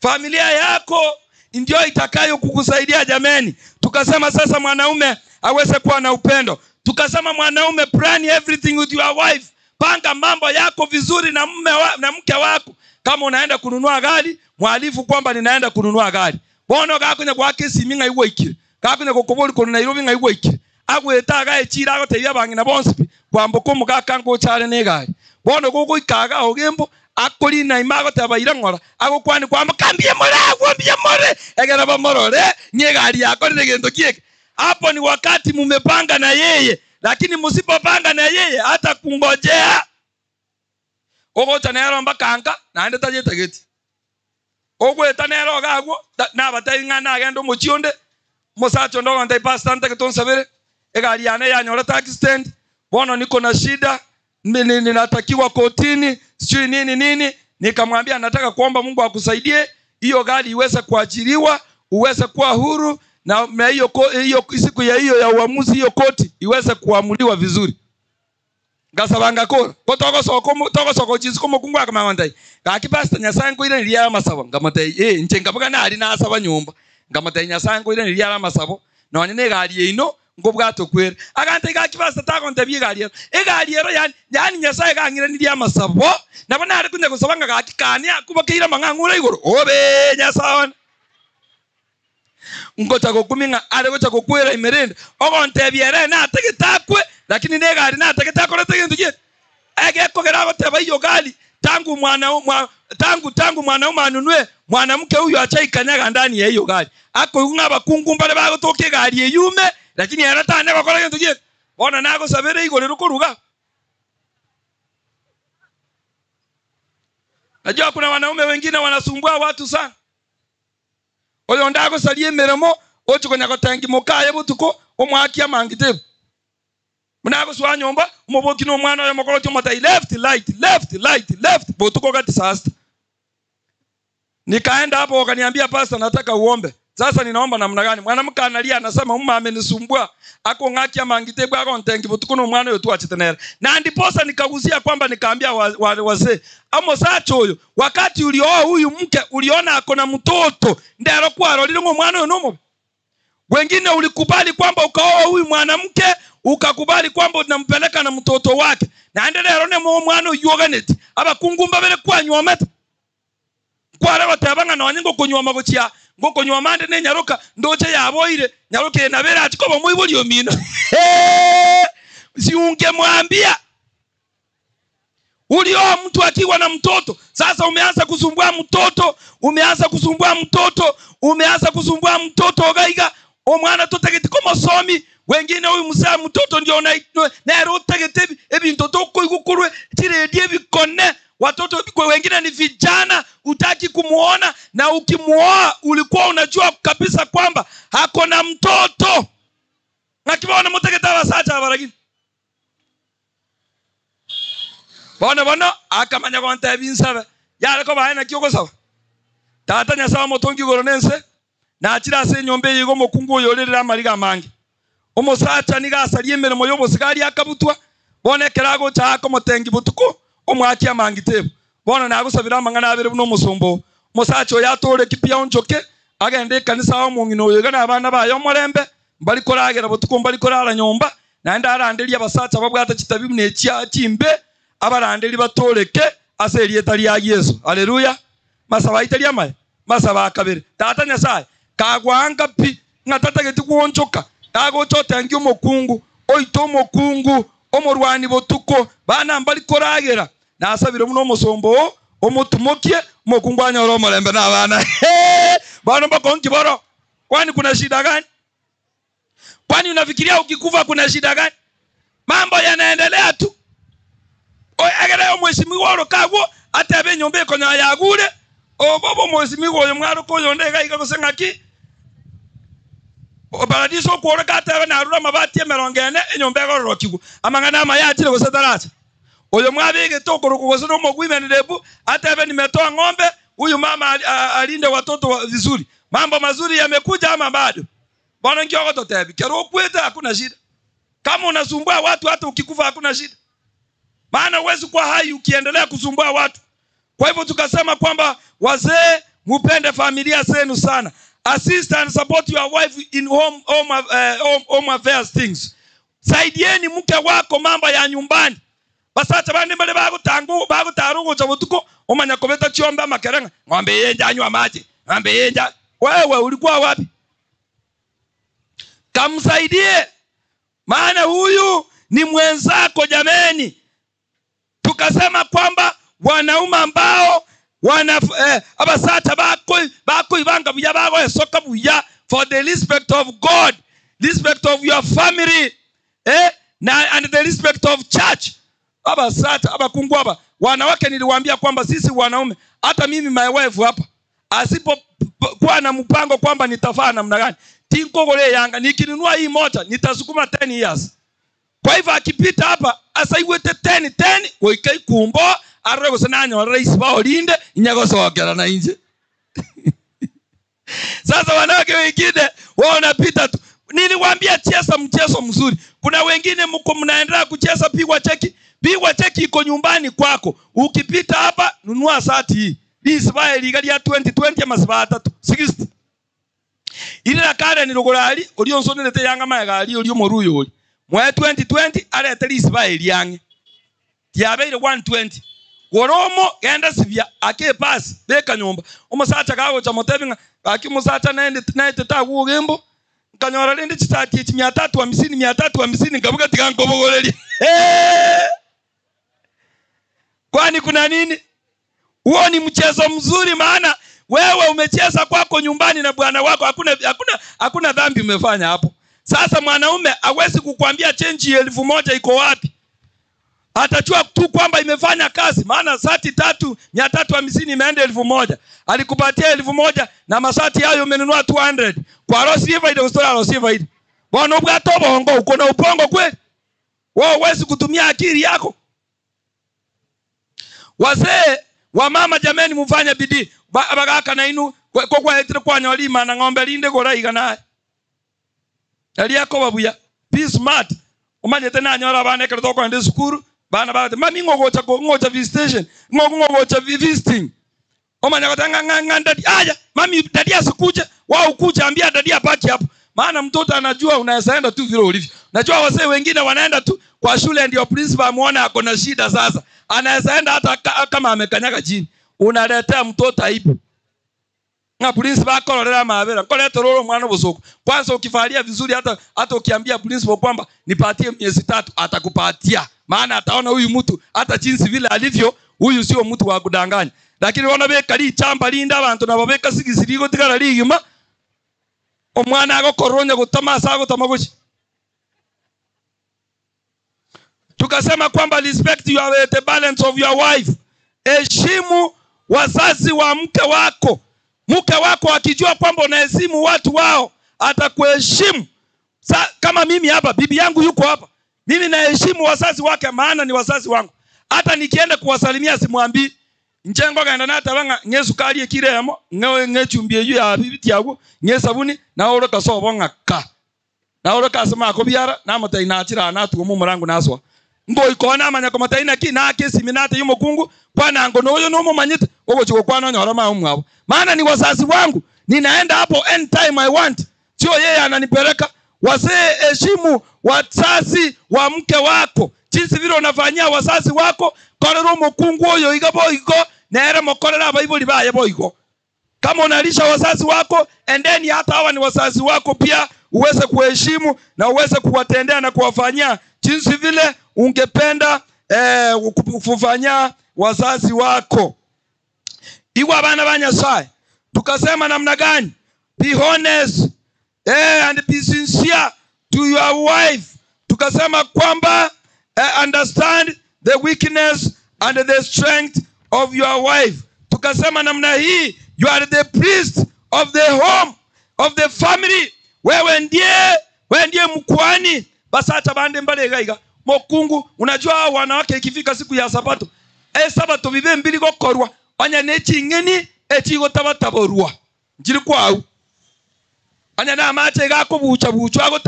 Familia yako ndio itakayo kukusaidia jameni. Tukasema sasa mwanaume aweze kuwa na upendo. Tukasema mwanaume plan everything with your wife. Panga mambo yako vizuri na mume na mke wako. Kama unaenda kununua gari, mwalifu kwamba ninaenda kununua gari. Bono gakunya kwa kesi minga iwe ikire. Gakunya kokoboli kono Nairobi nga iwe ikire. Agweta ga echira agotebia bangina bonsipi kwamboka omogaka ngochare ne gari. Bono gogoikaga ogembo akori na imago tabaira ngora agokwani kwamba kambie more agwambie more egera bamorore nye gari yako ne gento kieke. Hapo ni wakati mumepanga na yeye, lakini msipopanga na yeye hata kungojea. Ogocha nero mbaka naende tajetageti. Ogweta nero gagwo na batai ngana agenda muchionde musacho ndo ntai pastor ntake tonsabere egari yane yanyora taxi stand bono niko na shida ninatakiwa kotini sijui nini nini. Nikamwambia nataka kuomba Mungu akusaidie hiyo gari iweze kuachiliwa uweze kuwa huru na hiyo hiyo siku ya hiyo ya uamuzi hiyo koti iweze kuamuliwa vizuri. Ngasabanga kora ko toko soko chisiko mukungu akamandai gaki pastor Nyasaye ngoire niliya masabo ngamatei nche ngabuga nali nasaba nyumba ngamatei Nyasaye ngoire niliya masabo nonye ne gari ino ngobwato kwere agante gaki pastor takonte bigari egari ero yani yani Nyasaye gangire niliya masabo nabo nari kunya gusabanga gaki kania kubakeira mang'ang'ura igoro obe Nyasaye ngocha gokuminga are gocha gokwera imerende ogonte biere na tegetakwe lakini negari na tegetakore tegentu je ege kogera goteba iyo gali tangu mwana tangu mwanaume anunue mwanamke huyu achaikanyaga ndani ya hiyo gari ako ngaba kungumbale bagotoke gari eyume lakini aratane bakora gentu je bona nago sabere igore rukuruga. Najua kuna wanaume wengine wanasumbua watu sana. Oyo ndago salie meremo ochukonya gotengi mukaye butuko omwakia mangite. Munago swa nyomba umuboki no mwana oyo mokoro tyomatai left right left right left butuko kati sasa. Nikaenda hapo wakaniambia pastor nataka uombe. Sasa ninaomba namna gani? Mwanamke analia anasema mama amenisumbua. Ako ngakia mangite bwa akontengi butuko no mwana oyo tuachitenera. Na ndiposa nikagusia kwamba nikaambia wazee amo sacho huyo wakati ulioa huyu mke uliona akona mtoto ndero kwaro lile mwana oyo nomo. Wengine ulikubali kwamba ukaoa huyu mwanamke ukakubali kwamba unampeleka na mtoto wake. Na endelea rone mwana uyoganeti abakungumba bele kwanywa meta. Kwara batabanga na wanyengo kunywa magochia ngoko nywa mande ne nyaroka ndoche yaboire nyaroke na bera atikoba muiboli omino. Si ungemwambia. Ulioa mtu akiwa na mtoto. Sasa umeanza kusumbua mtoto, umeanza kusumbua mtoto, umeanza kusumbua mtoto ogaiga. Omwana totegete komosomi, wengine huyu mzee mtoto ndio na rotegete ebinto koigukurwe chiredie bikone. Watoto kwa wengine ni vijana, utaki kumuona, na ukimuoa ulikuwa unajua kabisa kwamba hako na mtoto. Na kibaona mutegeta basacha baragini. Bona bona akamanya kwanta ebinsabe. Yareko baena kyoko sawa. Tata nyasawa motongi goronense na achira ase nyombe yigo mokungu yorerera amariga mangi. Omosacha niga asarie emirimo yobosigari akabutwa. Bona ekerago chako motengi butuko omwaki amangi tebo. Bona nagusabira amangana abere buno omusombo. Omosacha oyo atore kipia onchoke agende kanisa omongino oyo na abana bayo omorembe mbali koragera butuko mbali korara nyomba naenda aranderia abasacha babwata chitabi bunechia chimbe abarandeli batoreke ase erieta ria Yesu. Haleluya. Masaba italia maye masaba akabere. Tata nyasaye kagwanga pi ngatata geti kuonchoka kagochota ngi omokungu oito omokungu omorwani botuko bana mbali koragera nasabire muno omusombo omutumokie omokungu anyora omorembe na abana. Bana bakonki boro. Kwani kuna shida gani? Kwani unafikiria ukikufa kuna shida gani? Mambo yanaendelea tu. Agera omweshimiwa orokagwo atebe nyomba ekonya yagure obobo mweshimiwa oyo mwaruko oyo ndega igagose ngaki oparadiso kworoka atebe narura mabati 40 enyomba egororokigwo amang'ana amayachire gose taracha oyo mwabegete okoroko gose nomogwimenerebu atebe nimetoa ng'ombe huyu mama alinde watoto vizuri. Mambo mazuri yamekuja ama bado? Bwana ngiogo totebi kero kwete hakuna shida. Kama unasumbua watu hata ukikufa hakuna shida. Maana huwezi kuwa hai ukiendelea kusumbua watu. Kwa hivyo tukasema kwamba wazee mupende familia zenu sana. Assist and support your wife in home affairs things. Saidieni mke wako mambo ya nyumbani. Basacha bandi mbele bagutangu bagutarugo chabutuko omanya kobeta chiomba makerenga ng'ombe yenja anywa maji ng'ombe yenja. Wewe ulikuwa wapi? Kamsaidie, maana huyu ni mwenzako jameni. Tukasema kwamba wanaume ambao wana abasacha bako ibanga buya bako esoka buya for the respect of God, respect of your family, na and the respect of church. Abasacha abakungu aba wanawake niliwaambia kwamba sisi wanaume, hata mimi my wife hapa asipo kuwa na mpango kwamba nitafaa namna gani, tinkogole yanga nikinunua hii moja nitasukuma 10 years. Kwa hivyo akipita hapa asaiwete 10 10 goikai kumbo arego sananya rais bao linde inyagosookera na inje. Sasa wanawake wengine wao wanapita tu. Niliwaambia cheza mchezo mzuri. Kuna wengine mko mnaendelea kucheza pigwa cheki. Pigwa cheki iko nyumbani kwako. Ukipita hapa nunua sati hii. Hii sibaye ligali ya 2020 ama sibaye 3 60. Ile la kare ni logorali olionsonelete yanga magali oliomoruyo oli. Mwa 2020 arete lisibaye liange. Tiabeire 120. Goromo genda sibya ake pass beka nyumba. Omusacha kago cha motebinga aki musacha naende naete tagu gembo. Kanyora lende chitati 350 350 ngabuka tikankobogoleria. Kwani kuna nini? Huo ni mchezo mzuri, maana wewe umecheza kwako nyumbani na bwana wako, hakuna dhambi umefanya hapo. Sasa mwanaume hawezi kukuambia change 1000 iko wapi. Atajua tu kwamba imefanya kazi, maana sati 3 350 imeenda 1000. Alikupatia 1000 na masati hayo umenunua 200. Kwa rosi ile ustora rosi ile. Bwana ubwato bongo uko na upongo kweli? Wewe huwezi kutumia akili yako. Wazee wa mama jameni mufanye bidii. Bagaka na inu kwa etire kwa nyolima na ng'ombe linde goraiga naye. Aliyako babuya. Be smart. Umanyete na nyora bana ekero tokoenda sukuru bana bagate mami ngogocha ngocha visitation ngogocha visiting. Omanya katanga nganga ndadi aya mami dadi asikuja wao ukuja ambia dadi apaki hapo. Maana mtoto anajua unaweza enda tu vile ulivyo. Najua wazee wengine wanaenda tu kwa shule ndio principal amuona ako na shida sasa. Anaweza enda hata kama amekanyaga chini. Unaletea mtoto aibu. Nga principal akororera mabera nkoletera oro mwana busuku. Kwanza ukifalia vizuri, hata ukiambia principal kwamba nipatie miezi 3 atakupatia, maana ataona huyu mtu hata jinsi vile alivyo, huyu sio mtu wa kudanganya. Lakini wana beka li chamba linda abantu nabo beka sigisirigo tigara ligima omwana agokoronya gutama sago tamaguchi. Tukasema kwamba respect your the balance of your wife. Heshimu wazazi wa mke wako. Mke wako akijua kwamba unaheshimu watu wao, atakuheshimu. Kama mimi hapa, bibi yangu yuko hapa, mimi naheshimu wazazi wake, maana ni wazazi wangu. Hata nikienda kuwasalimia simwambii njengo genda natabanga nge sukari ekiremo nge chumbie yu ya bibiti yago nge sabuni na oro kasobo ngaka na oro kasema ko biara na mutai na chira na tuwo mu murango naswa ngo ikona manya ko mutai na ki na kesimi na te mukungu kwana ngo noyo no mumanyite ogo kwana nyora ma umwabo, maana ni wazazi wangu, ninaenda hapo anytime I want, sio yeye ananipeleka. Wazee, heshimu wazazi wa mke wako jinsi vile unafanyia wazazi wako. Korero mukungu oyo iga boigo nere mokorera abaibori baye boigo. Kama unalisha wazazi wako, endeni hata hawa ni wazazi wako pia, uweze kuheshimu na uweze kuwatendea na kuwafanyia jinsi vile ungependa kufanyia wazazi wako. Iwa bana ba Nyasaye, tukasema namna gani? Be honest and be sincere to your wife. Tukasema kwamba understand the weakness and the strength of your wife. Tukasema namna hii, you are the priest of the home, of the family. Wewe ndiye mkuhani. Basi acha bande mbale gaiga mokungu. Unajua wanawake ikifika siku ya sabato, sabato bibe mbili gokorwa anya nechingeni echigo tabataborwa njiri kwau anya na mache gakubucha buchwa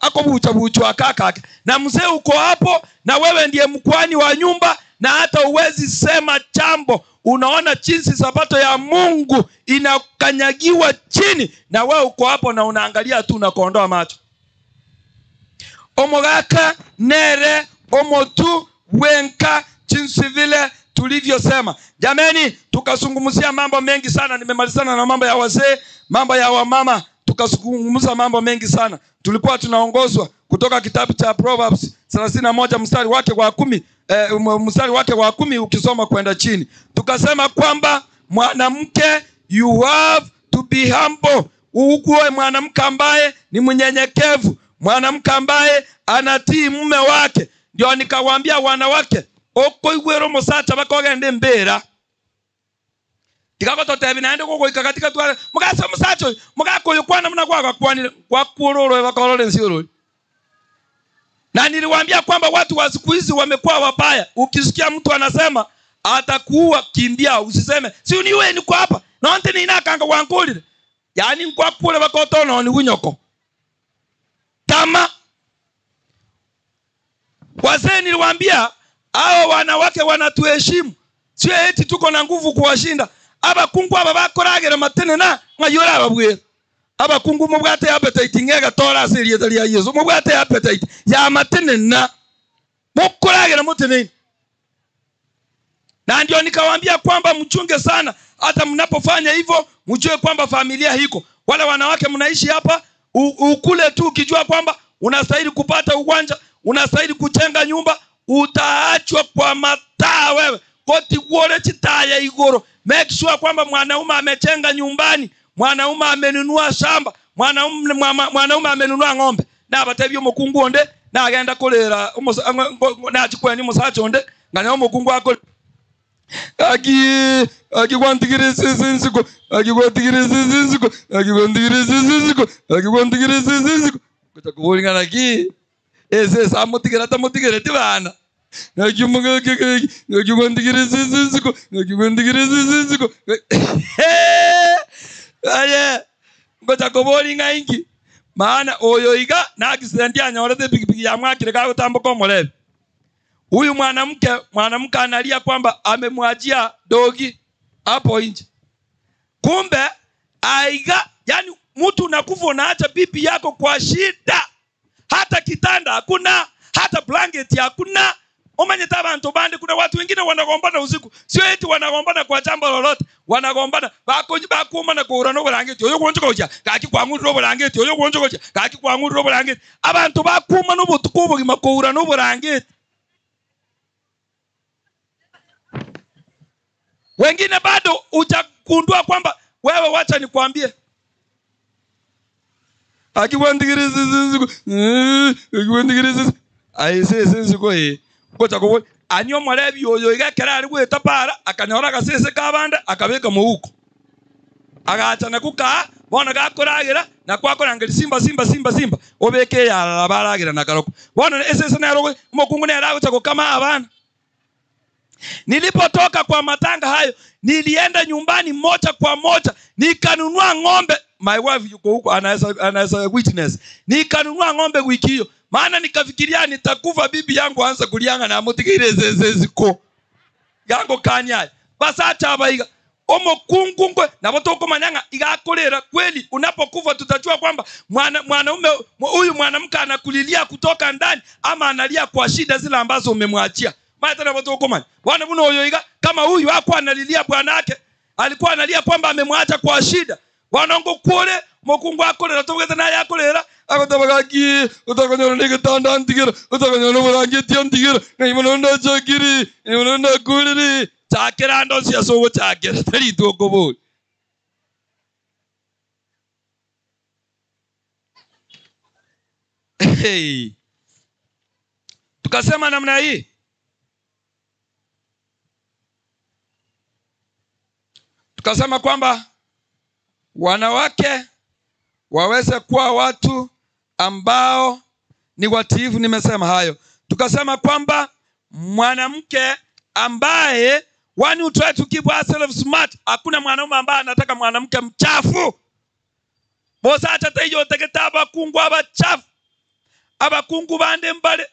akobucha buchwa kakake. Na mzee uko hapo na wewe ndiye mkwani wa nyumba, na hata uwezi sema chambo. Unaona jinsi sabato ya Mungu inakanyagiwa chini, na wewe uko hapo na unaangalia tu na kuondoa macho. Omogaka nere omotu wenka, jinsi vile tulivyosema. Jameni, tukazungumzia mambo mengi sana. Nimemalizana na mambo ya wazee, mambo ya wamama, tukazungumza mambo mengi sana. Tulikuwa tunaongozwa kutoka kitabu cha Proverbs 31 mstari wake wa 10, mstari wake wa 10 ukisoma kwenda chini. Tukasema kwamba mwanamke, you have to be humble. Ukuwe mwanamke ambaye ni mnyenyekevu, mwanamke ambaye anatii mume wake. Ndio nikawaambia wanawake, okoigwero musacha bakogende mbera. Tikagototebi naende gogoika katika tware mugasa musacho mugakoyokwana muna kwakwanire kwakuroro bakorore nsioro. Na niliwaambia kwamba watu wa siku hizi wamekuwa wabaya. Ukisikia mtu anasema atakuua, kimbia, usiseme si uniwe niko hapa. Na nte ninakanga wankulire. Yaani nkwakule bakotono ni bunyoko. Kama wazee niliwaambia hao wanawake wanatuheshimu. Sio eti tuko na nguvu kuwashinda. Abakungu aba bakoragera matene na ngayora ababwera. Abakungu mubwate appetite ngega tora siri ya Yesu. Mubwate appetite ya matene na mukoragera mutene. Na ndio nikawaambia kwamba mchunge sana, hata mnapofanya hivyo mjue kwamba familia hiko. Wale wanawake mnaishi hapa, ukule tu ukijua kwamba unastahili kupata uwanja, unastahili kujenga nyumba, utaachwa kwa mataa wewe. Koti kuore chitaya igoro. Make sure kwamba mwanaume amejenga nyumbani, mwanaume amenunua shamba, mwanaume amenunua ng'ombe. Na abatebyo mukungu onde na agenda kolera na chikweni musacho onde nganya mukungu akole. Aki akiwantigirisinsiko akiwantigirisinsiko akiwantigirisinsiko akiwantigirisinsiko kutakubolingana ki ese samutigera tamutigere tibana nakiwantigirisinsiko nakiwantigirisinsiko aye ngotakubolinga ingi maana oyo iga na accident anyorete pikipiki ya mwakire kagutambuka omurebe. Huyu mwanamke analia kwamba amemwachia dogi hapo nje. Kumbe aiga, yani mtu unakufa unaacha bibi yako kwa shida. Hata kitanda hakuna, hata blanket hakuna. Umanyita abantu bandi, kuna watu wengine wanagombana usiku. Sio eti wanagombana kwa jambo lolote, wanagombana bakuma na kuurana oburangeti oyo gwonchokocha gaki kwangurira oburangeti oyo gwonchokocha gaki kwangurira oburangeti. Abantu bakuma n'obutuku obugima kuurana oburangeti. Wengine bado hujagundua kwamba wewe, wacha nikwambie, anyo mwarebi oyo igakera ari gweta para akanyora agasese kabanda akabeka muhuko agacha na kuka bona gakoragira na kwakorangera simba simba simba simba obeke yarara baragira na karoko bona esese nero mukungu nera agocha gukama abana. Nilipotoka kwa matanga hayo nilienda nyumbani moja kwa moja nikanunua ng'ombe. My wife yuko huko anaweza witness. Nikanunua ng'ombe wiki hiyo, maana nikafikiria nitakufa bibi yangu aanza kulianga na amutigire zezeziko yango kanya basacha abaiga omukungu na botoko manyanga igakorera kweli. Unapokufa tutajua kwamba mwanaume huyu mwanamke anakulilia kutoka ndani ama analia kwa shida zile ambazo umemwachia. Maana na botoko manya bwana buno oyo iga kama huyu hakuwa analilia bwana yake, alikuwa analia kwamba amemwacha kwa shida. Wanongo kure mokungu akorera tobwete naye akorera agotabagaki utakonyora nigitanda ntigira utakonyora burangeti ntigira naibono ndachakiri naibono ndakuriri chakira ndo sia sogo chakira tari toko. Hey, tukasema namna hii, tukasema kwamba wanawake waweze kuwa watu ambao ni watiifu. Nimesema hayo. Tukasema kwamba mwanamke ambaye one who try to keep herself smart, hakuna mwanaume ambaye anataka mwanamke mchafu. Bosa acha iyo teketa abakungu abachafu. Abakungu bande mbale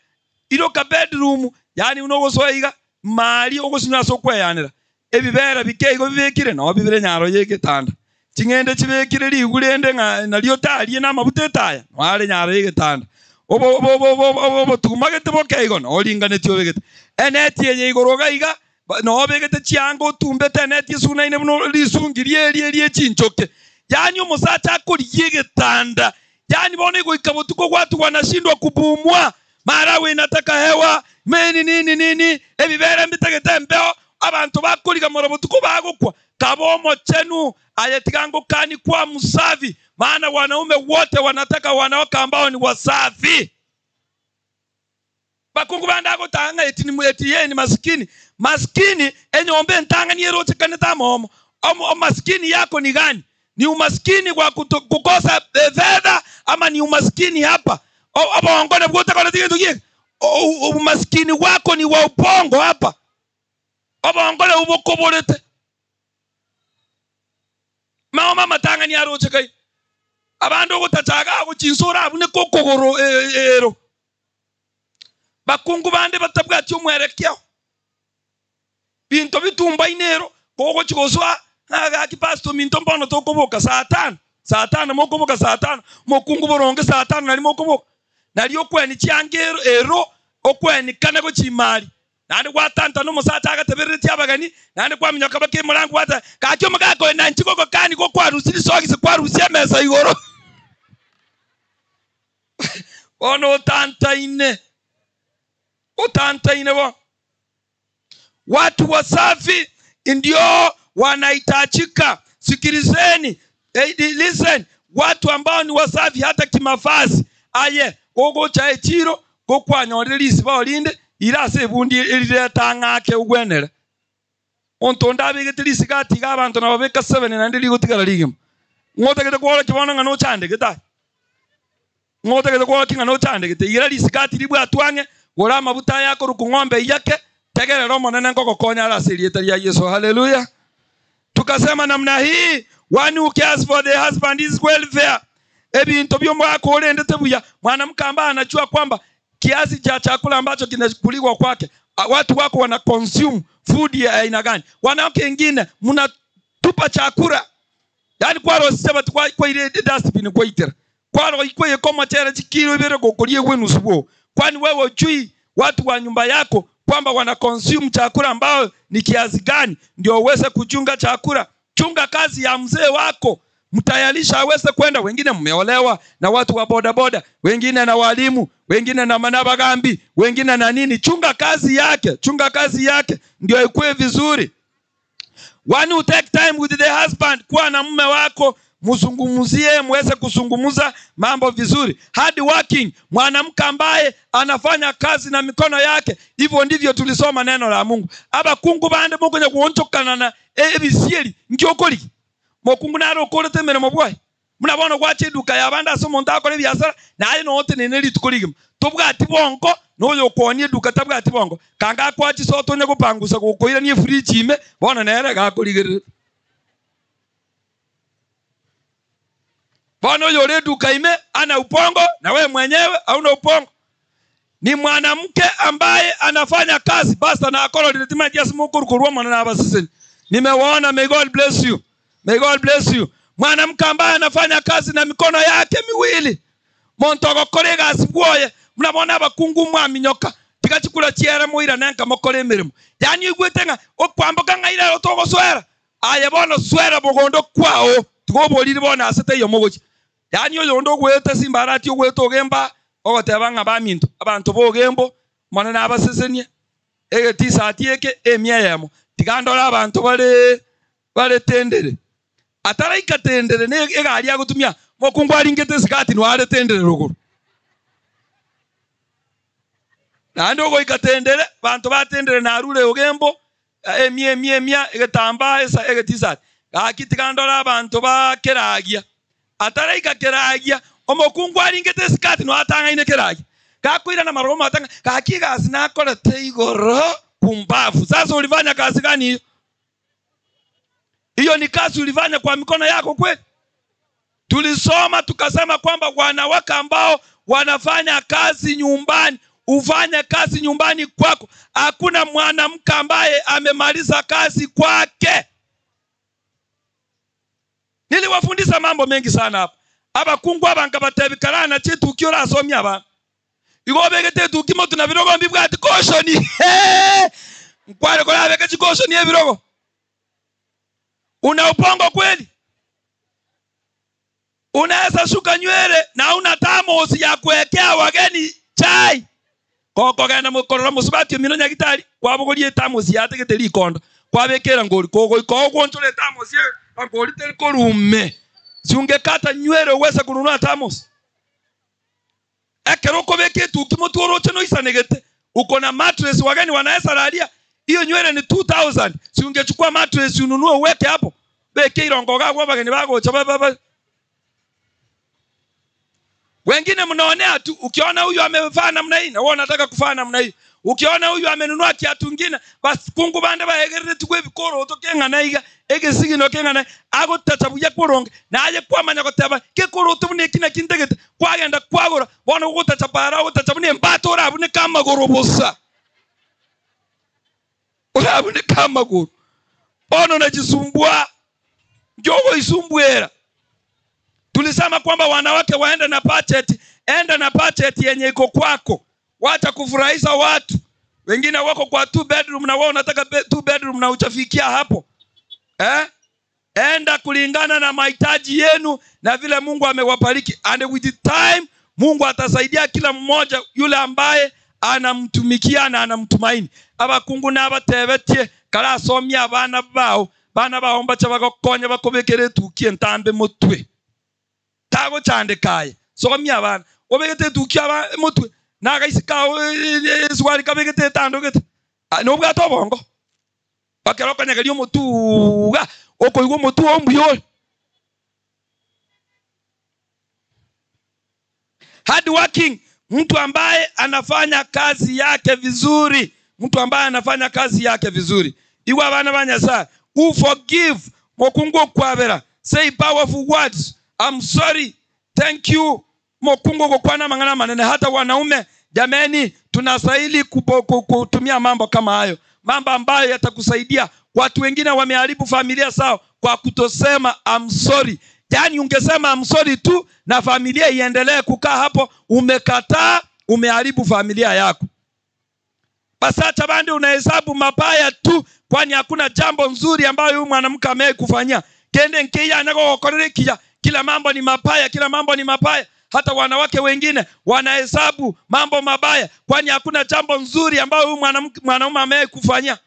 ilo ka bedroom, yani unogosoiga mali ogosinya sokweyanira. Ebibera bikeigo bibekire no bibire nyaro yegitanda. Chingende chibekire ligurende nalyo talie namabuta etaya nware nyaro yegitanda. Obo obo obo obo obo tumagete bokeigo no ringaneti obegete. Eneti eye igoro iga no obegete chiango tumbete eneti sunaine buno lisungirie rie chinchoke. Yani omusacha akori yegitanda. Yani bona igo ikabutuko watu wanashindwa kupumua. Mara we nataka hewa meni nini nini ebibere mbitegete mbeo abantu bakoriga morobutuko bagukwa kabomo chenu ayetigango kani kwa msafi, maana wanaume wote wanataka wanawake ambao ni wasafi. Bakungu bandago tanga eti ni eti yeye ni maskini. Maskini enyombe ntanga ni eroche kaneta momo. O maskini yako ni gani? Ni umaskini kwa kukosa fedha ama ni umaskini hapa? Obo ngone bwota kwa kitu kiki. Umaskini wako ni wa ubongo hapa. Obo ngone ubokoborete. Mama matanga ni aroche kai. Abandu gutachaga guchinsura abune kokogoro ero. Bakungu bande batabwati omwerekeo. Binto bitumba inero kogo chigoswa agaki pastor minto mbono tokoboka saa 5. Saa 5 mokoboka saa 5. Mokungu boronge saa 5 nali mokoboka. Nali okweni chiangero ero okweni kana gochimali. Nandi gwatanta no musacha agateberere abagani nandi kwaminya kabake murangu wata kakyo mugako na nchikoko kani go kwarusiri sogisi kwarusia mesa igoro. Ono tantaine. Utantaine wa. Watu wasafi ndio wanahitajika. Sikilizeni. Hey, listen. Watu ambao ni wasafi hata kimavazi. Aye, gogo cha echiro gokwanyorere risiba olinde irase bundi eriretang'ake ugwenere. Onto ndabegete risigati ga abantu nababeka 7 nandi rigotigara rigima. Ngotegete kwora kibona ng'a nochandegete. Ngotegete kwora king'a nochandegete. Ira risigati ribwatwange gora amabuta yako rukung'ombe iyake tegerera omonene ngogokonya arase rieta ria Yesu. Haleluya. Tukasema namna hii, one who cares for the husband is welfare. Ebinto byomwako orendete buya. Mwanamke ambaye anajua kwamba kiasi cha chakula ambacho kinakuliwa kwake, watu wako wana consume food ya aina gani. Wanawake wengine mnatupa chakula. Yani kwa roseba kwa ile dustbin kwa itera. Kwa ro ikwe koma chere chikiro ibere gokolie gwenu subo. Kwani wewe ujui watu wa nyumba yako kwamba wana consume chakula ambao ni kiasi gani, ndio uweze kuchunga chakula. Chunga kazi ya mzee wako, mtayarisha aweze kwenda. Wengine mmeolewa na watu wa bodaboda, wengine na walimu, wengine na manabagambi, wengine na nini. Chunga kazi yake, chunga kazi yake ndio ikue vizuri. One who take time with the husband, kuwa na mume wako, mzungumzie, muweze kuzungumza mambo vizuri. Hard working, mwanamke ambaye anafanya kazi na mikono yake. Hivyo ndivyo tulisoma neno la Mungu. Aba kungu bande mungu nyakuonchokana na ebisieli nkyokoli. Mokungu naro okorete emeremo bwaye. Muna bono gwacha eduka ya bande ase omonto akore ebiasara, naye nootenene rituko rigima. Tobwati bongo, noyo okoonia eduka tabwati bongo. Kanga akwachi soto onye gopangusa gokoirania efridge ime, bono nere gakorigerera. Bono yore eduka ime ana upongo na we mwenyewe hauna upongo. Ni mwanamke ambaye anafanya kazi. Basta na akoro litima just mukuru kurwa mwana na abasiseni. Nimewaona, may God bless you. May God bless you. Mwanamke ambaye anafanya kazi na mikono yake miwili. Montogo korega asibwoye. Mnabona abakungu mwaminyoka. Tikachikula chiera moira nanka mokore emirimo. Yani igwetenga okwamboka ngaira otogo swera. Aye bono swera bogondo kwao. Tugobolire bona asete yo mogochi. Yani oyo ndo gwete simbarati ogwete ogemba ogoteba nga baminto abantu bogembo mwana nabasesenie egetisati eke emia yamo tigandora abantu bale tendere ataraika tendere ne egari agutumia mokungu aringete sikati no are tendere ruguru na ndo goika tendere bantu batendere na rure ogembo emia emia emia egetamba esa egetisati gakitigandora abantu bakeragia ataraika keragia omokungu aringete sikati no atangaine keragia gakwira na maromo atanga gakiga sinakora teigoro kumbavu. Sasa ulifanya kazi gani hiyo? Hiyo ni kazi ulifanya kwa mikono yako kweli? Tulisoma tukasema kwamba wanawake ambao wanafanya kazi nyumbani, ufanye kazi nyumbani kwako. Hakuna mwanamke ambaye amemaliza kazi kwake. Niliwafundisha mambo mengi sana hapa. Abakungu abanga batebikarana chetu ukiora asomya aba. Igobegete tukimo tunabirogo mbibwa ati koshoni. Mkware kola beke chikoshoni ebirogo. Una upongo kweli? Unaweza shuka nywele na una thermos ya kuwekea wageni chai. Koko genda mukorora musubati mino nyagitari kwabogorie thermos yategete likondo. Kwabekera ngori koko ikogonchole thermos ye ngori telikorume. Si ungekata nywele uweze kununua thermos. Ekeroko beke tukimotoro cheno isanegete. Uko na mattress wageni wanaweza lalia. Hiyo nywele ni 2000. Si ungechukua mattress ununue uweke hapo. Beke irongoga kwa wageni wako chaba. Wengine mnaonea tu, ukiona huyu amevaa namna hii na wewe unataka kufaa namna hii. Ukiona huyu amenunua kiatu kingine, basi kungu bande bahegerere tukwe bikoro otokenga naiga, egesigino kenga na agotachabuya koronge, na aye kwamanya goteba, kekoro tubune kina kintegete, kwagenda kwagora, bona ugotachapara ogotachabune mbato orabune kamagoro bosa. Orabune kamagoro. Bona unajisumbua. Njogo isumbuera. Tulisema kwamba wanawake waenda na budget, enda na budget yenye iko kwako. Wacha kufurahisha watu. Wengine wako kwa 2 bedroom na wao unataka 2 bedroom na uchafikia hapo. Enda kulingana na mahitaji yenu na vile Mungu amewabariki. And with the time Mungu atasaidia kila mmoja yule ambaye anamtumikia na anamtumaini. Abakungu n'abatebetie karasomya abana bao, bana baomba chabagokonya bakobekere tukie ntambe mutwe. Tago chandekaye somya abana obegete tukia aba mutwe nagaisika swali kabegete tandogete nobwato bongo bakerokanya lyo mutuga okoigwa mutu ombuyo. Hard working, mtu ambaye anafanya kazi yake vizuri, mtu ambaye anafanya kazi yake vizuri. Iwa abana banyasa who forgive mokungu kwabera, say powerful words, I'm sorry, thank you. Mokungu gokwana mangana manene. Hata wanaume jameni, tunastahili kutumia mambo kama hayo, mambo ambayo yatakusaidia. Watu wengine wameharibu familia zao kwa kutosema I'm sorry. Yani ungesema I'm sorry tu na familia iendelee kukaa hapo. Umekataa, umeharibu familia yako. Basacha bandi unahesabu mabaya tu, kwani hakuna jambo nzuri ambayo huyu mwanamke amekufanyia. Kende nkiya nako kila mambo ni mabaya, kila mambo ni mabaya. Hata wanawake wengine wanahesabu mambo mabaya, kwani hakuna jambo nzuri ambayo huyu mwanaume amekufanyia.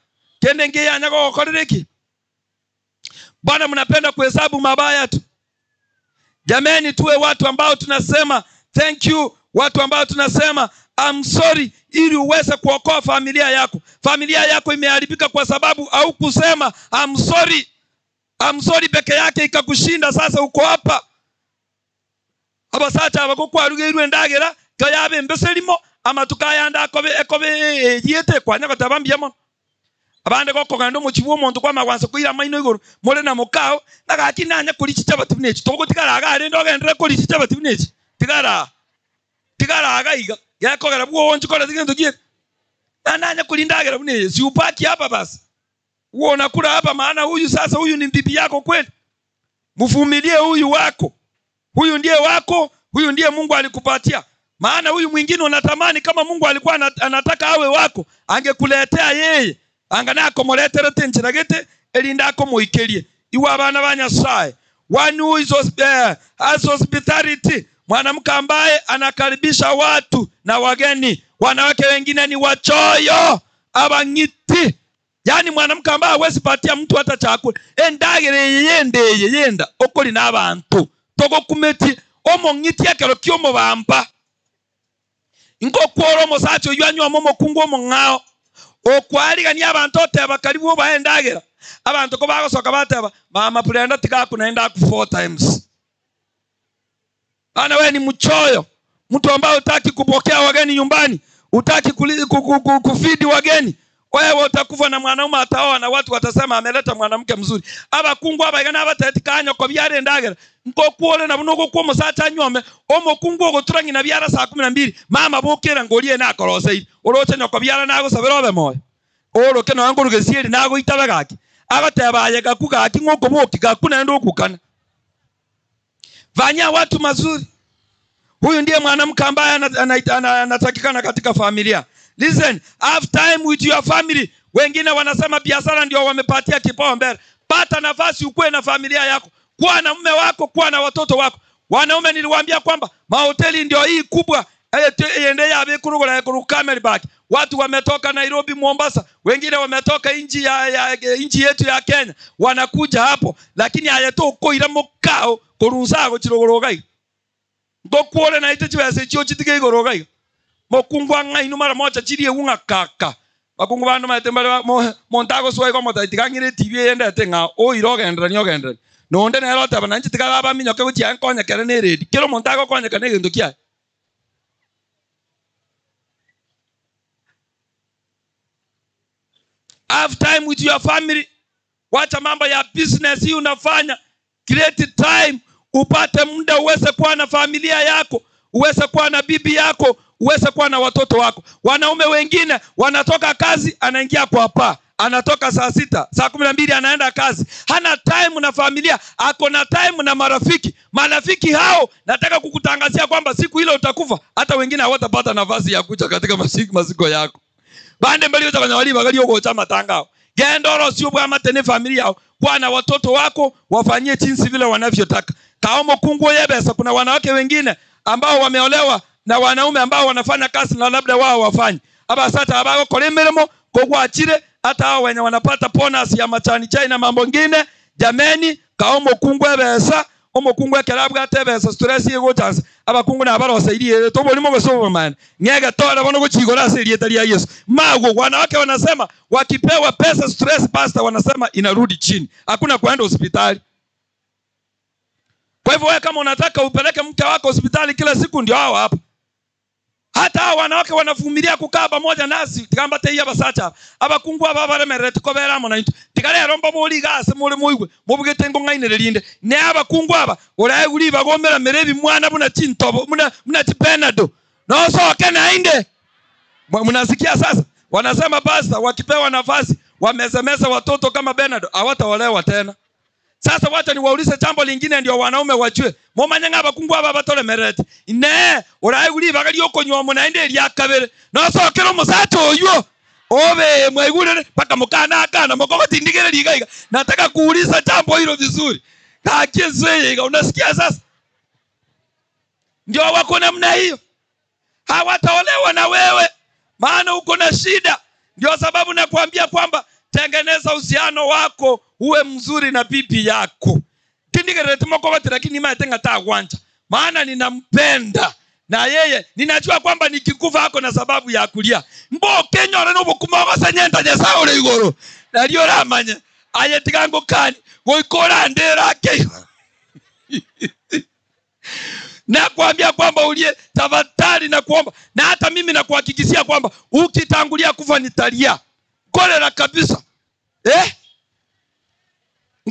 Kende nkiya nako. Bwana, mnapenda kuhesabu mabaya tu. Jameni, tuwe watu ambao tunasema thank you, watu ambao tunasema I'm sorry, ili uweze kuokoa familia yako. Familia yako imeharibika kwa sababu au kusema I'm sorry. I'm sorry peke yake ikakushinda, sasa uko hapa. Abasacha abakokwarugeirwe ndagera kayabe mbeselimo amatukayanda akobe ekobe yete kwanya katabambia mono. Abande gokogenda omochibu omonto kwamagwansa koira maino igoro more na mokao nagaki nanya kori chichabati bunechi togotigara aga rende ogendere kori chichabati bunechi tigara tigara aga iga yakogera bwo onchi kora zigendo gie nanya kulindagera bunechi si upaki hapa basi uo unakula hapa, maana huyu sasa huyu ni bibi yako kweli. Mvumilie huyu wako, huyu ndiye wako, huyu ndiye Mungu alikupatia. Maana huyu mwingine unatamani kama Mungu alikuwa anataka awe wako angekuletea yeye, angana akomoletere tenchiragete elinda akomoikerie iwe abana ba Nyasaye. One who is has hospitality, mwanamke ambaye anakaribisha watu na wageni. Wanawake wengine ni wachoyo, abangiti. Yani mwanamke ambaye hawezi patia mtu hata chakula. Endagere yende yenda okoli n'abantu togokumeti omongiti ekero ky'omubamba nkokwora omosacha oyu anywa omokungu omong'ao okwarigania abantu oteba karibu obaendagera abantu ko bagosoka bateba mama pulenda tikakunaenda ku 4 times. Ana wewe ni mchoyo, mtu ambaye hutaki kupokea wageni nyumbani, hutaki kufidi wageni. Wewe utakufa na mwanaume ataoa na watu watasema ameleta mwanamke mzuri. Abakungu abaigana abatetikanya ko byare ndagera nkokuole na bunoko kwa musacha nyome omokungu ogoturangina na byara saa 12 mama bokera ngolie nakorose oroche nyoko byara nagosabera obe moyo oroke no angoruge nago itabe gaki agateba ayega kugaki ngoko boki gakuna ndo kukana. Fanya watu mazuri. Huyu ndiye mwanamke ambaye anatakikana katika familia. Listen, have time with your family. Wengine wanasema biashara ndio wamepatia kipaumbele. Pata nafasi ukue na familia yako. Kuwa na mume wako, kuwa na watoto wako. Wanaume niliwaambia kwamba mahoteli ndio hii kubwa. Endea abikurugola Camelback. Watu wametoka Nairobi, Mombasa, wengine wametoka nchi ya nchi yetu ya Kenya. Wanakuja hapo, lakini hayato koira mokao korunsago chirogorogai. Ngokuore na ite chibese chio chitige igorogai. Mokungu ang'ainu mara moja chirie unga kaka. Bakungu bandu maete mbare montago suai kwa mota itikangire TV yendete ng'a oirogendera nyogendera. Nonde nero taba nanchi tikaba minyoke gochia nkonya kere ne redi. Kero montago konya kane gento kia. Have time with your family. Wacha mambo ya business hii unafanya. Create time, upate muda uweze kuwa na familia yako, uweze kuwa na bibi yako, uweze kuwa na watoto wako. Wanaume wengine wanatoka kazi anaingia kwa paa, anatoka saa 6, saa 12 anaenda kazi. Hana time na familia, ako na time na marafiki. Marafiki hao nataka kukutangazia kwamba siku ile utakufa, hata wengine hawatapata nafasi ya kuja katika maziko yako. Bande mbali utakanya wali bagali yogocha matangao. Gendoro sio bwa matene familia yao. Kwa na watoto wako wafanyie jinsi vile wanavyotaka. Kaomo kungu yebesa, kuna wanawake wengine ambao wameolewa na wanaume ambao wanafanya kazi na labda wao wafanye. Aba sata abago kolemeremo kogwachire hata hao wenye wanapata bonus ya machani chai na mambo ngine. Jameni kaomo kungu yebesa, omo kungu ekerabwa atebesa stress yego chance. Abakungu na abarosairie tobolimo gosobo man. Ngega tora bono gochigora serie talia Yesu. Mago wanawake wanasema wakipewa pesa stress pastor wanasema inarudi chini. Hakuna kuenda hospitali. Kwa hivyo wewe kama unataka upeleke mke wako hospitali kila siku ndio hao hapa. Hata hao wanawake wanavumilia kukaa pamoja nasi tikamba te abasacha. Abakungu aba baremerere tikobera mo na tikare rombo boli gase muri muigwe mubugete ngo ngainere linde. Ne abakungu aba oraiguri bagomera merebi mwana buna chintobo muna chipenado. No soke na inde. Mnasikia sasa? Wanasema pastor wakipewa nafasi wamezemeza watoto kama Bernardo hawataolewa tena. Sasa wacha niwaulize jambo lingine ndio wanaume wajue. Momanya abakungu aba batolemerete. Ne oraiguri bagali okonywa munaende lya kabere. No sokero musacho oyo. Obe mwaigure paka mukana kana mokogoti ndigere ligaiga. Nataka kuuliza jambo hilo vizuri. Kakizwe unasikia sasa? Ndio wako namna hiyo. Hawataolewa na wewe maana uko na shida. Ndio sababu nakwambia kwamba tengeneza uhusiano wako uwe mzuri na bibi yako. Tindigere timokogoti lakini matenga ta gwanja. Maana ninampenda. Na yeye ninajua kwamba nikikufa hako na sababu ya kulia. Mbo kenyore no bukumogo sanyenta Nyasaye ore igoro. Nario ramanye aye tigango kani goikora ndera ke. Na kuambia kwamba ulie tafadhali na kuomba, na hata mimi nakuhakikishia kwamba ukitangulia kufa nitalia. Kolera kabisa.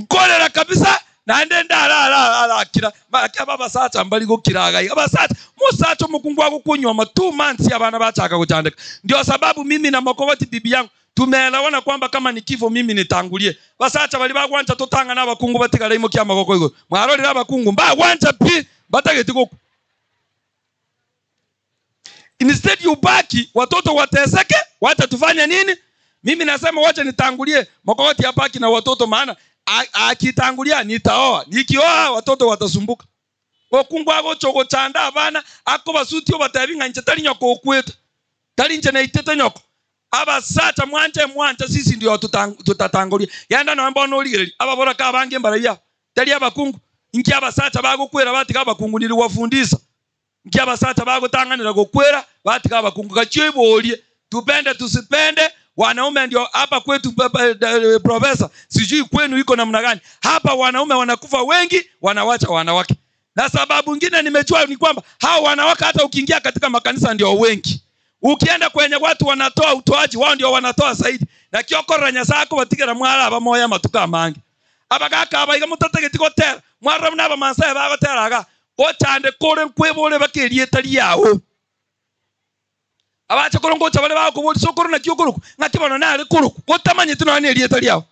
Kolera kabisa. Na ndala kira makia baba sacha mbali gukiraga baba sacha musacho mukungu wako kunywa ma 2 months abana bachaka kuchandika. Ndio sababu mimi na Mokogoti bibi yangu tumeelewana kwamba kama ni kifo mimi nitangulie. Basacha bali bagwanja totanga n'abakungu batigara imo kya magoko igo mwarorira abakungu mbagwanja pi batageti goku. Instead ubaki watoto wateseke, wacha tufanye nini? Mimi nasema wacha nitangulie Mokogoti abaki na watoto, maana akitangulia nitaoa, nikioa watoto watasumbuka. Okungu agocho gochanda abana ako basutio batabinga nje tali nyoko okweta tali nje naitete nyoko abasacha mwanje mwanje sisi ndio tutatangulia. Yanda no mbono oligereri ababora ka bange mbarabya tali abakungu inki abasacha bagokwera batika abakungu niliwafundisa inki abasacha bagotanganira gokwera batika abakungu kachio ibolie tupende tusipende. Wanaume ndio hapa kwetu professor, sijui kwenu iko namna gani. Hapa wanaume wanakufa wengi, wanawacha wanawake. Na sababu nyingine nimejua ni kwamba hao wanawake hata ukiingia katika makanisa ndio wengi. Ukienda kwenye watu wanatoa utoaji, wao ndio wanatoa zaidi. Na kiokora nyasako batigera mwara abamoya matuka mangi. Abagaka abayiga mutategeti gotera, mwara naba mansaye bagoteraga. Gochande kore nkwebole bakerieta liyawo. Abacha korongocha bale bakubuli sokoro na kyokoruku ngakibona nale kuruku gotamanye tunani elieta lyao.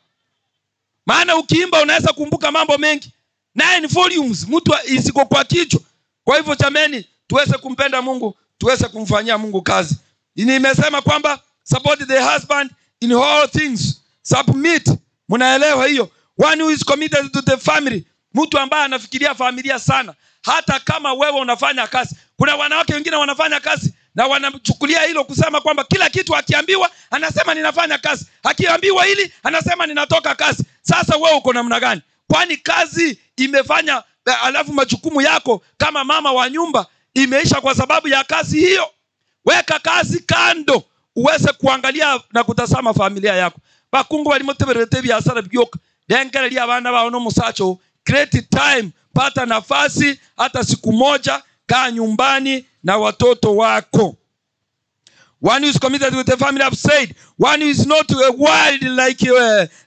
Maana ukiimba unaweza kumbuka mambo mengi. 9 volumes mtu isiko kwa kichwa. Kwa hivyo jameni, tuweze kumpenda Mungu, tuweze kumfanyia Mungu kazi. Nimesema kwamba support the husband in all things. Submit. Mnaelewa hiyo? One who is committed to the family. Mtu ambaye anafikiria familia sana. Hata kama wewe unafanya kazi. Kuna wanawake wengine wanafanya kazi na wanachukulia hilo kusema kwamba kila kitu akiambiwa anasema ninafanya kazi, akiambiwa hili anasema ninatoka kazi. Sasa wewe uko namna gani? Kwani kazi imefanya alafu majukumu yako kama mama wa nyumba imeisha kwa sababu ya kazi hiyo? Weka kazi kando uweze kuangalia na kutazama familia yako. Bakungu balimoteberete biasara byoka dengerelia abana bao no musacho. Create time, pata nafasi hata siku moja, kaa nyumbani na watoto wako. One who is committed with the family, I've said. One who is not a wild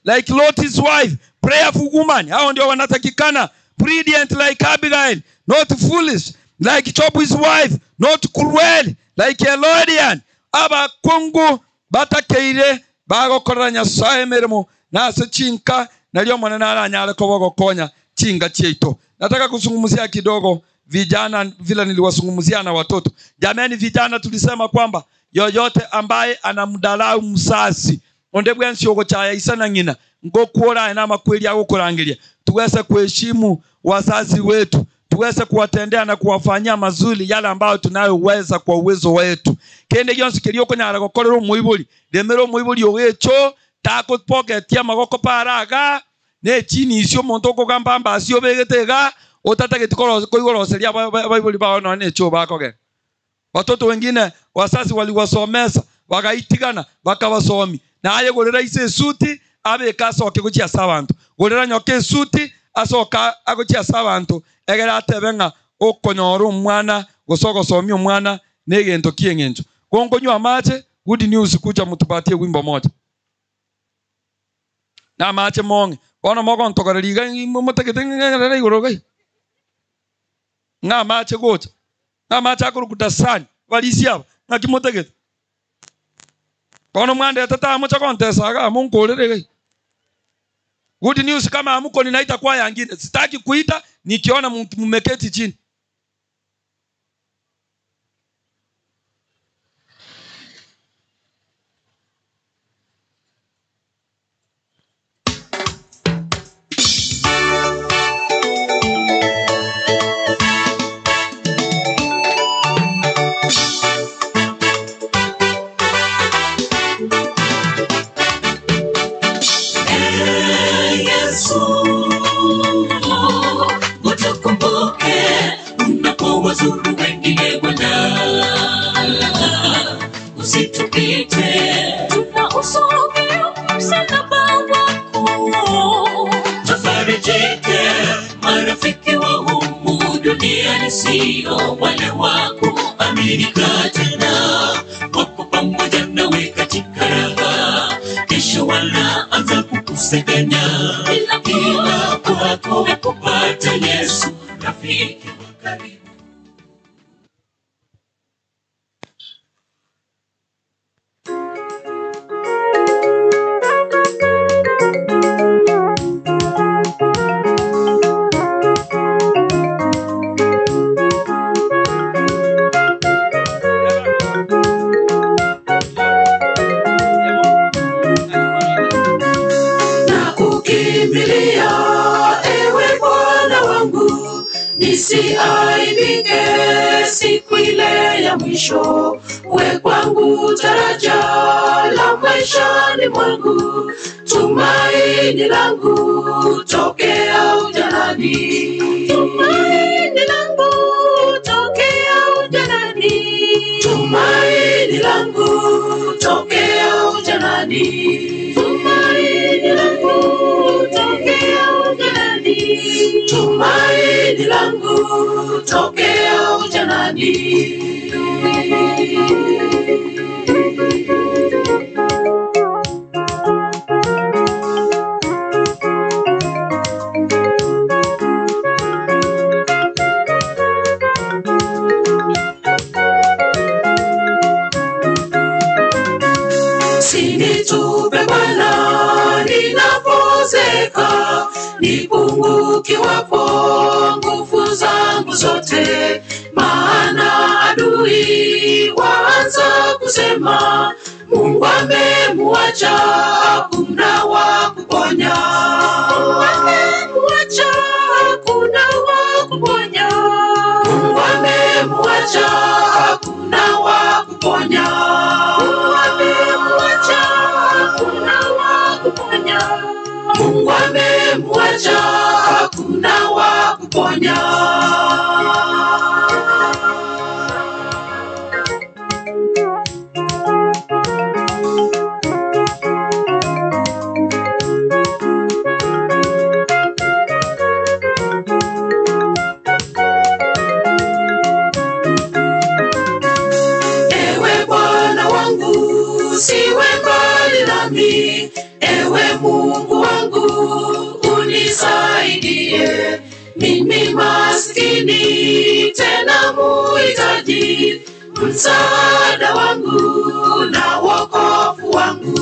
like Lot's wife, prayerful woman. Hao ndio wanatakikana. Prudent like Abigail, not foolish like Job's wife, not cruel like Herodian. Abakungu batakeire bagokora Nyasaye mirimo nase chinka nalio mwana naranyale kobogokonya chinga cheito. Nataka kuzungumzia kidogo vijana vile niliwazungumzia na watoto. Jamani vijana, tulisema kwamba yoyote ambaye anamdalau mzazi ondebwe nsioko chaya isana ngina ngokuora na makweli yako kurangilia. Tuweze kuheshimu wazazi wetu, tuweze kuwatendea na kuwafanyia mazuri yale ambayo tunayoweza kwa uwezo wetu. Kende gyonsi kirioko nyara gokorero muibuli demero muibuli ogecho tako pocket ya magoko paraga ne chini isio monto kogamba mbasio begetega otatageti koigoroseria baibuli bao no necho bakoge. Watoto wengine wazazi waliwasomesa wakaitigana bakabasomi na aye gorera ise suti abe kasoke guchia sabantu gorera nyoke suti asoka aguchia sabantu egera atebenga okonyora omwana gosogosomia omwana negento kiengencho gonkonywa amache. Good news kuja mutupatie wimbo moja na amache monge bona mogontogora riga mutegete ng'erera igoro gai ng'amache gocha ng'amache akorukuta sani balisi aba ng'akimotegete bono mwande tata mocha kontesaga munkorere gai. Good news kama amuko ninaita kwa yangine, sitaki kuita nikiona mmeketi chini. Marafiki wa humu duniani sio wale wa kuaminika tena, wako pamoja nawe katika raha, kesho wanaanza kukusengenya. Ila kwako kupata Yesu rafiki wa karibu. Nakukimbilia ewe Bwana wangu, nisiaibike siku ile ya mwisho. We kwangu taraja la maishani mwangu, tumaini langu tokea ujanani. Tumaini langu tokea ujanani. Tumaini langu tokea ujanani. Tumaini langu tokea ujanani. Tumaini langu tokea ujanani. Usinitupe Bwana ninapozeka, nipungukiwapo nguvu zangu zote. Maana adui waanza kusema, Mungu amemuacha, hakuna wa kuponya. Mungu amemuacha, hakuna wa kuponya. Mungu amemuacha, hakuna wa kuponya. Mungu amemuacha, hakuna wa kuponya. Mungu amemuacha, hakuna wa kuponya. Ewe Bwana wangu, siwe mbali nami. Ewe Mungu wangu, unisaidie. Mimi maskini tena muhitaji, msaada wangu na wokovu wangu.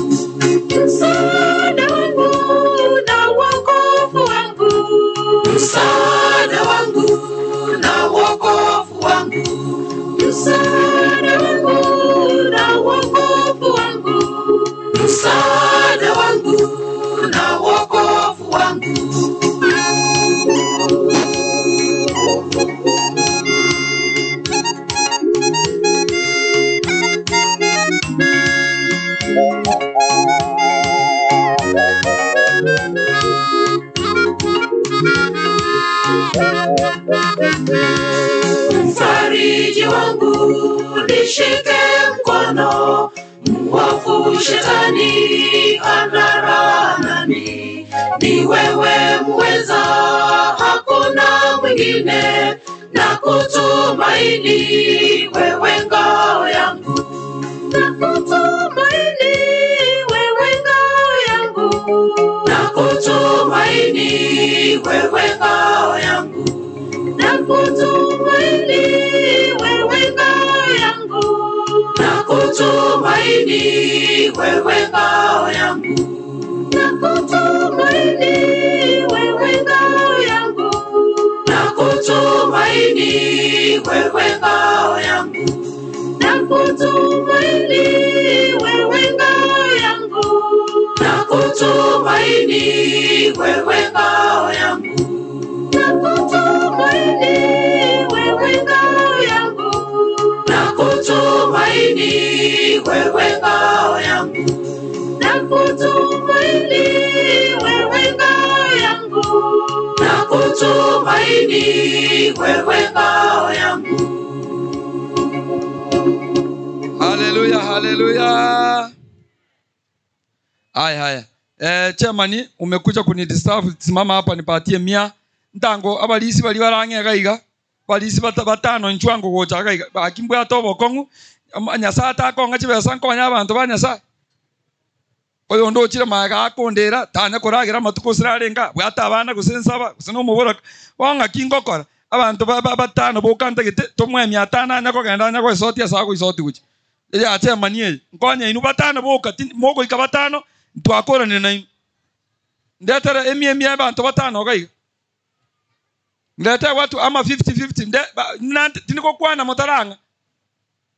Msaada wangu na wokovu wangu. Msaada wangu na wokovu wangu. Msaada wangu na wokovu wangu. Msaada wangu na wokovu wangu. Mfariji wangu nishike mkono, mwovu shetani hana raha nami. Ni wewe muweza, hakuna mwingine, na kutumaini wewe ngao yangu. Na kutumaini wewe ngao yangu. Na kutumaini wewe ngao yangu. Na kutumaini wewe ngao yangu. Na kutumaini wewe ngao yangu. Na kutumaini wewe ngao yangu. Na kutumaini wewe ngao yangu. Na kutumaini wewe ngao yangu. Na kutumaini wewe ngao yangu. Na kutumaini wewe ngao yangu. Na kutumaini wewe ngao yangu. Na kutumaini wewe ngao yangu. Na kutumaini wewe ngao yangu. Haleluya, haleluya. Haya haya. Chairman, umekuja kunidisturb, simama hapa nipatie 100 Ntango abalisi bali barang'ega iga balisi batano nchwango gochaka iga bakimbwata obokong'u Nyasaye atakong'a chibesa nkonya abanto ba Nyasaye. Oyo ndochire maega akondera tanya koragira amatuko sirarenga bwata abana gose nsaba gose nomobora bong'a kingokora abanto batano bokantagete tomwemia atano anya kogenda anya goisotia ase agoisoti gochi yache mani eye nkonya inu batano boka mogoika batano ntwakoranire nainu ndetere emia abantu batano gaiga ndete watu ama 50-50 tinikokwana motaranga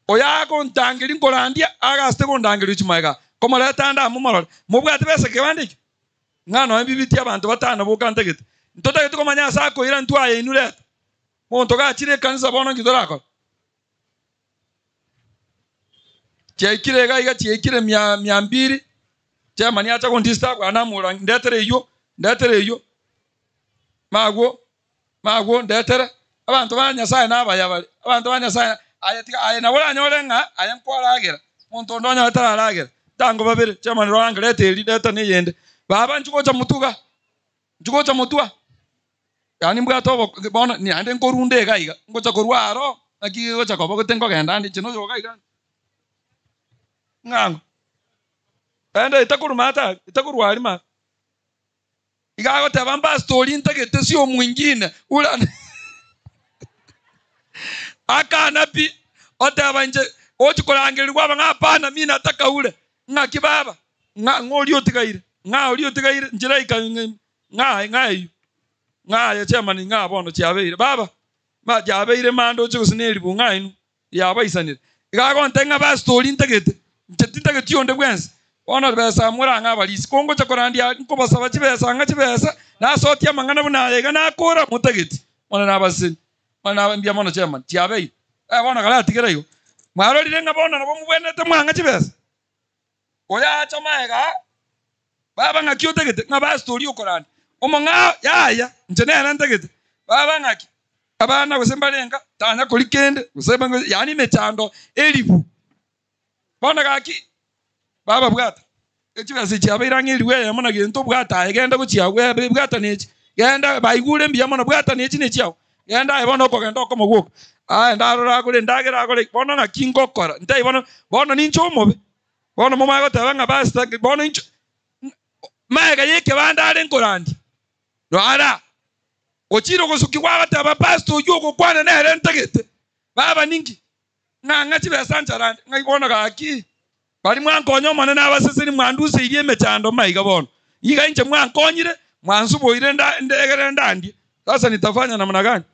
oyako ntangiri nkorandia agaste kondangiri chimaega komoreta nda mumorore mubwate besa kebandiki ng'ano ebibiti abantu batano bokantegete ntotagete komanya ase akoira ntwaye inu reta monto gachire ekanisa bono nki torakora chiaikire iga iga chiaikire 200 chairman acha kondisturb anamura ndetere iyo magwo magwo ndetere abantu ba Nyasaye nabaya bari abantu ba Nyasaye aya tika aya nabo anyore ng'a aya nkwaragera monto ndonya atararagera tango babere chairman rwanga lete eri leta neyende baba nchugocha mutuga nchugocha mutua yani mbwato bono ni ande nkorunde iga iga ngocha korwaro naki gocha kobogote nkogenda ndi chino yoga iga ng'ango ende itakurumata itakurwarima igagoteba mbastori ntagete sio mwingine ula akana pi oteba nje ochikorangirwa banga hapana mimi nataka ule ng'aki baba ng'oli otigaire ng'a oli otigaire njira ika ng'a ng'a ng'a ya chairman ng'a bono chiabeire baba ma jabeire mando chikusineri bung'a inu yabaisanire igagonte ng'a bastori ntagete nche tintagete yonde bwensi ono besa muranga abalisi kongo chakorandia nkobasaba chibesa nga chibesa nasotia mangana bunayega nakora mutageti ona nabasini ona mbia mono chairman chiabeire bona kala atigera yo mwarorire nga bona nabo mubwenete mwanga chibesa oya acha maega baba ng'aki otegete ng'a bastori okorandi omong'a yaya nche nere ntegete baba ng'aki abana gose mbarenga tanya kori kende gose yani mechando elibu bona gaki baba bwata echibesa chiabeire ng'eri weya mona gento bwata agenda gochia bwata nechi genda baigure mbia mono bwata nechi nechiao genda aye bono okogenda okomogoka aye ndarora agore ndagera agore bono ng'aki ngokora ntai bono bono ninche omobe bono momagoteba ng'a basta bono inche maega yeke bandare nkorandi rwara ochiro gosuki gwagateba pastor oyo ogokwana nere ntagete baba ninki ng'a chibesa ncharande ng'ai bono gaki bari mwankonya omone nabaseseri mwanduse irie emechando maiga bono iga inche mwankonyire mwansuboire ndegere ndandie sasa nitafanya namna gani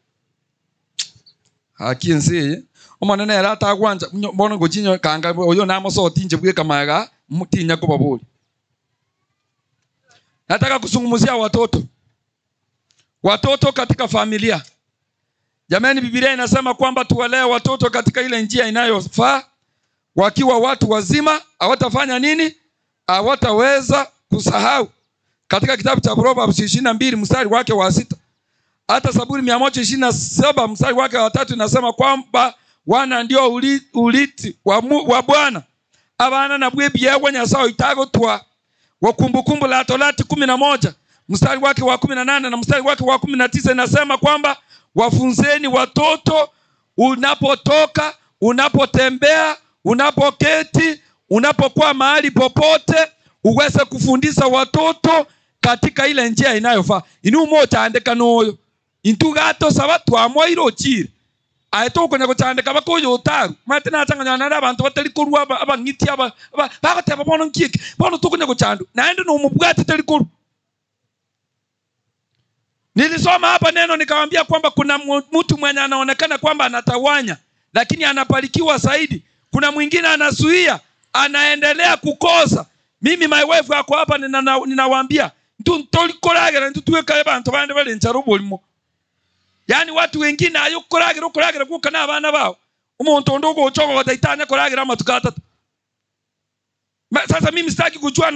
haki enseye omone nere atagwancha bono gochinyo kanga oyo namosoti inche bweka maega mutinya kobabori. Nataka kuzungumzia watoto watoto katika familia. Jamani, Biblia inasema kwamba tuwalee watoto katika ile njia inayofaa. Wakiwa watu wazima hawatafanya nini? Hawataweza kusahau. Katika kitabu cha Proverbs 22 mstari wake wa 6, hata Zaburi 127 mstari wake wa 3 inasema kwamba wana ndio uliti wa Bwana. Abana na bwebyewa Nyasaye itagotwa. Wa Kumbukumbu la Torati 11 mstari wake wa 18 na mstari wake wa 19 inasema kwamba wafunzeni watoto unapotoka, unapotembea, unapoketi, unapokuwa mahali popote, uweze kufundisha watoto katika ile njia inayofaa. Inu mocha andeka noyo intugato sabatu amoiro chire aeto konya gochandeka bakoyo otaru mate nachanganya na abantu batari korwa abangiti aba bagateba bono nkike bono tukonya gochandu naende no mubwati tari koru. Nilisoma hapa neno nikamwambia kwamba kuna mtu mwenye anaonekana kwamba anatawanya lakini anapalikiwa zaidi. Kuna mwingine anazuia, anaendelea kukosa. Mimi my wife ako hapa ninawaambia ntolikoragera ntutweka abantu bande bali ncharubolimo. Yani watu wengine ayo koragira koragira kuka na abana bao. Umuntu ndogo ochogo bataitanya koragira amatuka atatu. Sasa mimi sitaki kujua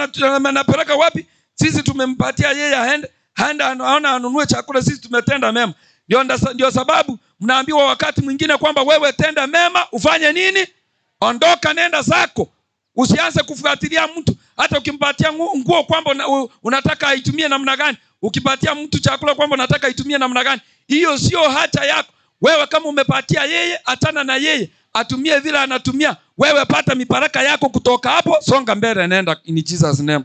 napeleka wapi. Sisi tumempatia yeye aende, aende anaona anunue chakula, sisi tumetenda mema. Ndio sababu mnaambiwa wakati mwingine kwamba wewe tenda mema, ufanye nini? Ondoka nenda zako. Usianze kufuatilia mtu. Hata ukimpatia nguo kwamba unataka aitumie namna gani, ukipatia mtu chakula kwamba unataka aitumie namna gani, hiyo sio haja yako. Wewe kama umepatia yeye, achana na yeye, atumie vile anatumia. Wewe pata mibaraka yako kutoka hapo, songa mbele, nenda in Jesus name.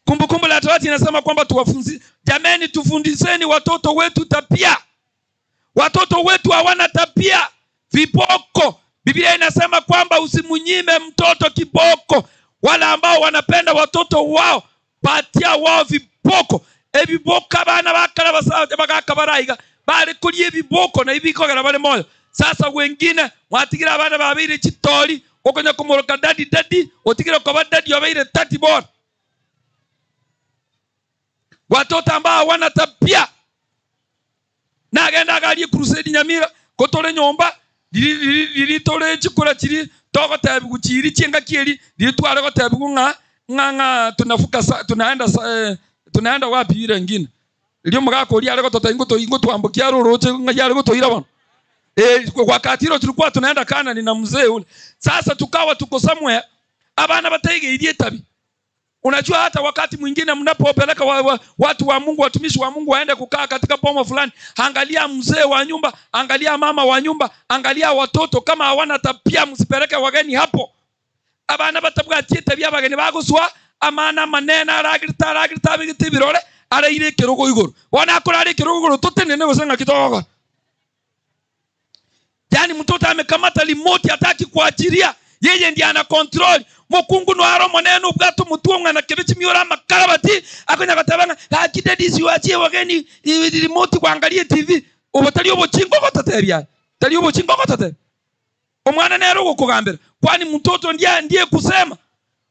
Kumbukumbu la Torati inasema kwamba tuwafunzi, jameni, tufundisheni watoto wetu tabia. Watoto wetu hawana tabia, viboko. Biblia inasema kwamba usimunyime mtoto kiboko. Wale ambao wanapenda watoto wao, patia wao viboko. Ebiboko abana bakala basaje bagakabaraiga, bali kulie viboko na ibiko gara bale moyo. Sasa wengine watigira abana babiri chitori, okonya kumoroka daddy daddy, otigira kwa daddy wabaire 30 bora. Watoto ambao hawana tabia. Na agenda agalie crusade Nyamira, kotore nyomba, lili tore chikora chiri, togo tabu chiri chenga kieri, lili tware go tabu nga nga tunafuka tunaenda wapi ile nyingine. Lio mugako lia lego tota ingo to ingo tuambukia roroche nga ya lego toira bana. Wakati hilo tulikuwa tunaenda Kana na mzee ule. Sasa tukawa tuko somewhere, abana batege ilie tabi. Unajua hata wakati mwingine mnapopeleka watu wa Mungu, watumishi wa Mungu waende kukaa katika boma fulani, angalia mzee wa nyumba, angalia mama wa nyumba, angalia watoto kama hawana tabia, msipeleke wageni hapo. Abana batabwatie tabia abageni baguswa amana manena aragirita aragirita bigiti birore araire kirogo igoro. Wana akora kirogo igoro totenene gosanga kitogo. Yani mtoto amekamata remote hataki kuachilia. Yeye ndiye ana control. Mukungu no aro moneno bwato mutuonga na kebechi miora makarabati akonya katabanga akidedi siwachie wageni remote kuangalia TV. Obatali obochingo kotatebya. Tali obochingo kotate. Omwana nero gukugambira. Kwani mtoto ndiye kusema.